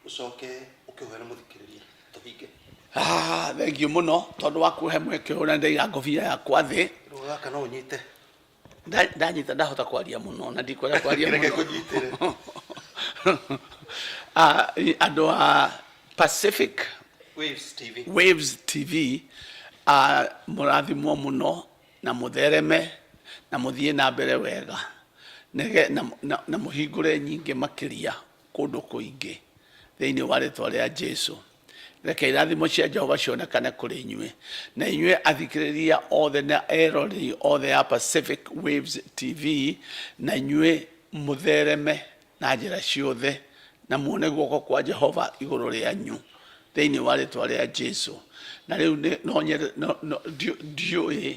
ũcoke ũkĩhoera mũthikĩrĩria tũhinge. Ah, thank you mũno tondũ wa kũhe mweke ũyũ, na ndaiga ngobia yakwa thĩ. Rĩu gaka no ũnyite. Ndanyita ndahota kwaria mũno na ndikwenda kwaria Reke mũno. Kũnyitĩre. Ah, andũ a Pacific Waves TV. Waves TV, mũrathimwo mũno na mũthereme na mũthiĩ na mbere wega Nĩge, na, na, na mũhingũre nyingĩ makĩria kũndũ kũingĩ thĩinĩ wa rĩtwa rĩa Jesu. Reke irathimo cia Jehova cionekane kũrĩ inyuĩ na inyuĩ athikĩrĩria othe na eroreri othe a Pacific Waves TV, na inyuĩ mũthereme na njĩra ciothe na muone guoko kwa Jehova igũrũ rĩanyu thĩinĩ wa rĩtwa rĩa Jesu. Na rĩu no nyende no ndiũĩ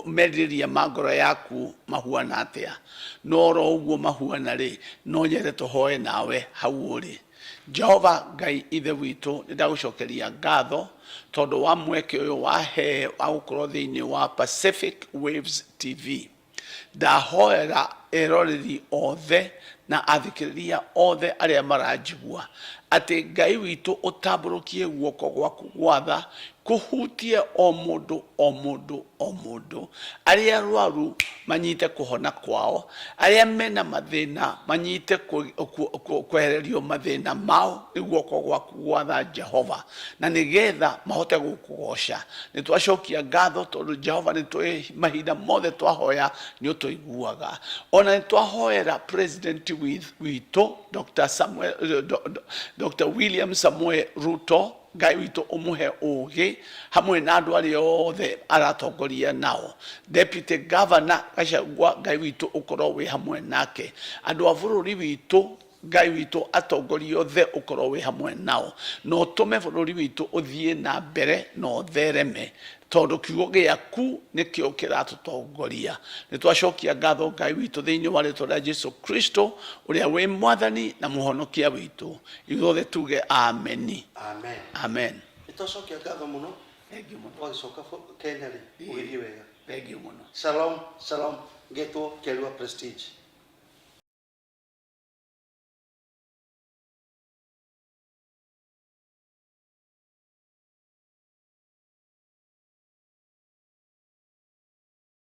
merirĩria ma ngoro yaku mahuana atĩa, no oro ũguo mahuana rĩ, no nyende tũhoe nawe hau ũrĩ. Jehova Ngai Ithe witũ, nĩ ndagũcokeria ngatho tondũ wa mweke ũyũ wahe wa gũkorwo thĩinĩ wa Pacific Waves TV. Ndahoera eroreri othe na athikĩrĩria othe arĩa maranjigua atĩ Ngai witũ ũtambũrũkie guoko gwaku gwa tha kũhutie o mũndũ o mũndũ o mũndũ, arĩa arwaru manyite kũhona kwao, arĩa mena mathĩna manyite kwehererio mathĩna mao nĩ guoko gwaku gwa tha Jehova, na nĩgetha mahote gũkũgoca. Nĩ twacokia ngatho tondũ Jehova nĩ tũĩ mahinda mothe twahoya nĩ ũtũiguaga. Ona nĩ twahoera president witũ Dr. Samuel, Dr. William Samoei Ruto, Ngai witũ ũmũhe ũgĩ hamwe na andũ arĩa othe aratongoria nao. Deputy Governor Gachagua, Ngai witũ ũkorwo wĩ hamwe nake. Andũ a bũrũri witũ, Ngai witũ atongoria othe ũkorwo wĩ hamwe nao, na ũtũme bũrũri witũ ũthiĩ na mbere na ũthereme, tondũ kiugo gĩaku nĩkĩo kĩratũtongoria. Nĩ twacokia ngatho Ngai witũ thĩinĩ wa rĩtwa rĩa Jesu Kristo ũrĩa wĩ Mwathani na Mũhonokia witũ. Ithuothe tuge ameni. Amen. Amen. Nĩ twacokia ngatho mũno. Thengiũ mũno. Wagĩcoka Kenya rĩ, ũgĩthiĩ wega. Thengiũ mũno. Shalom, shalom. Ngetwo Kĩarua Prestige.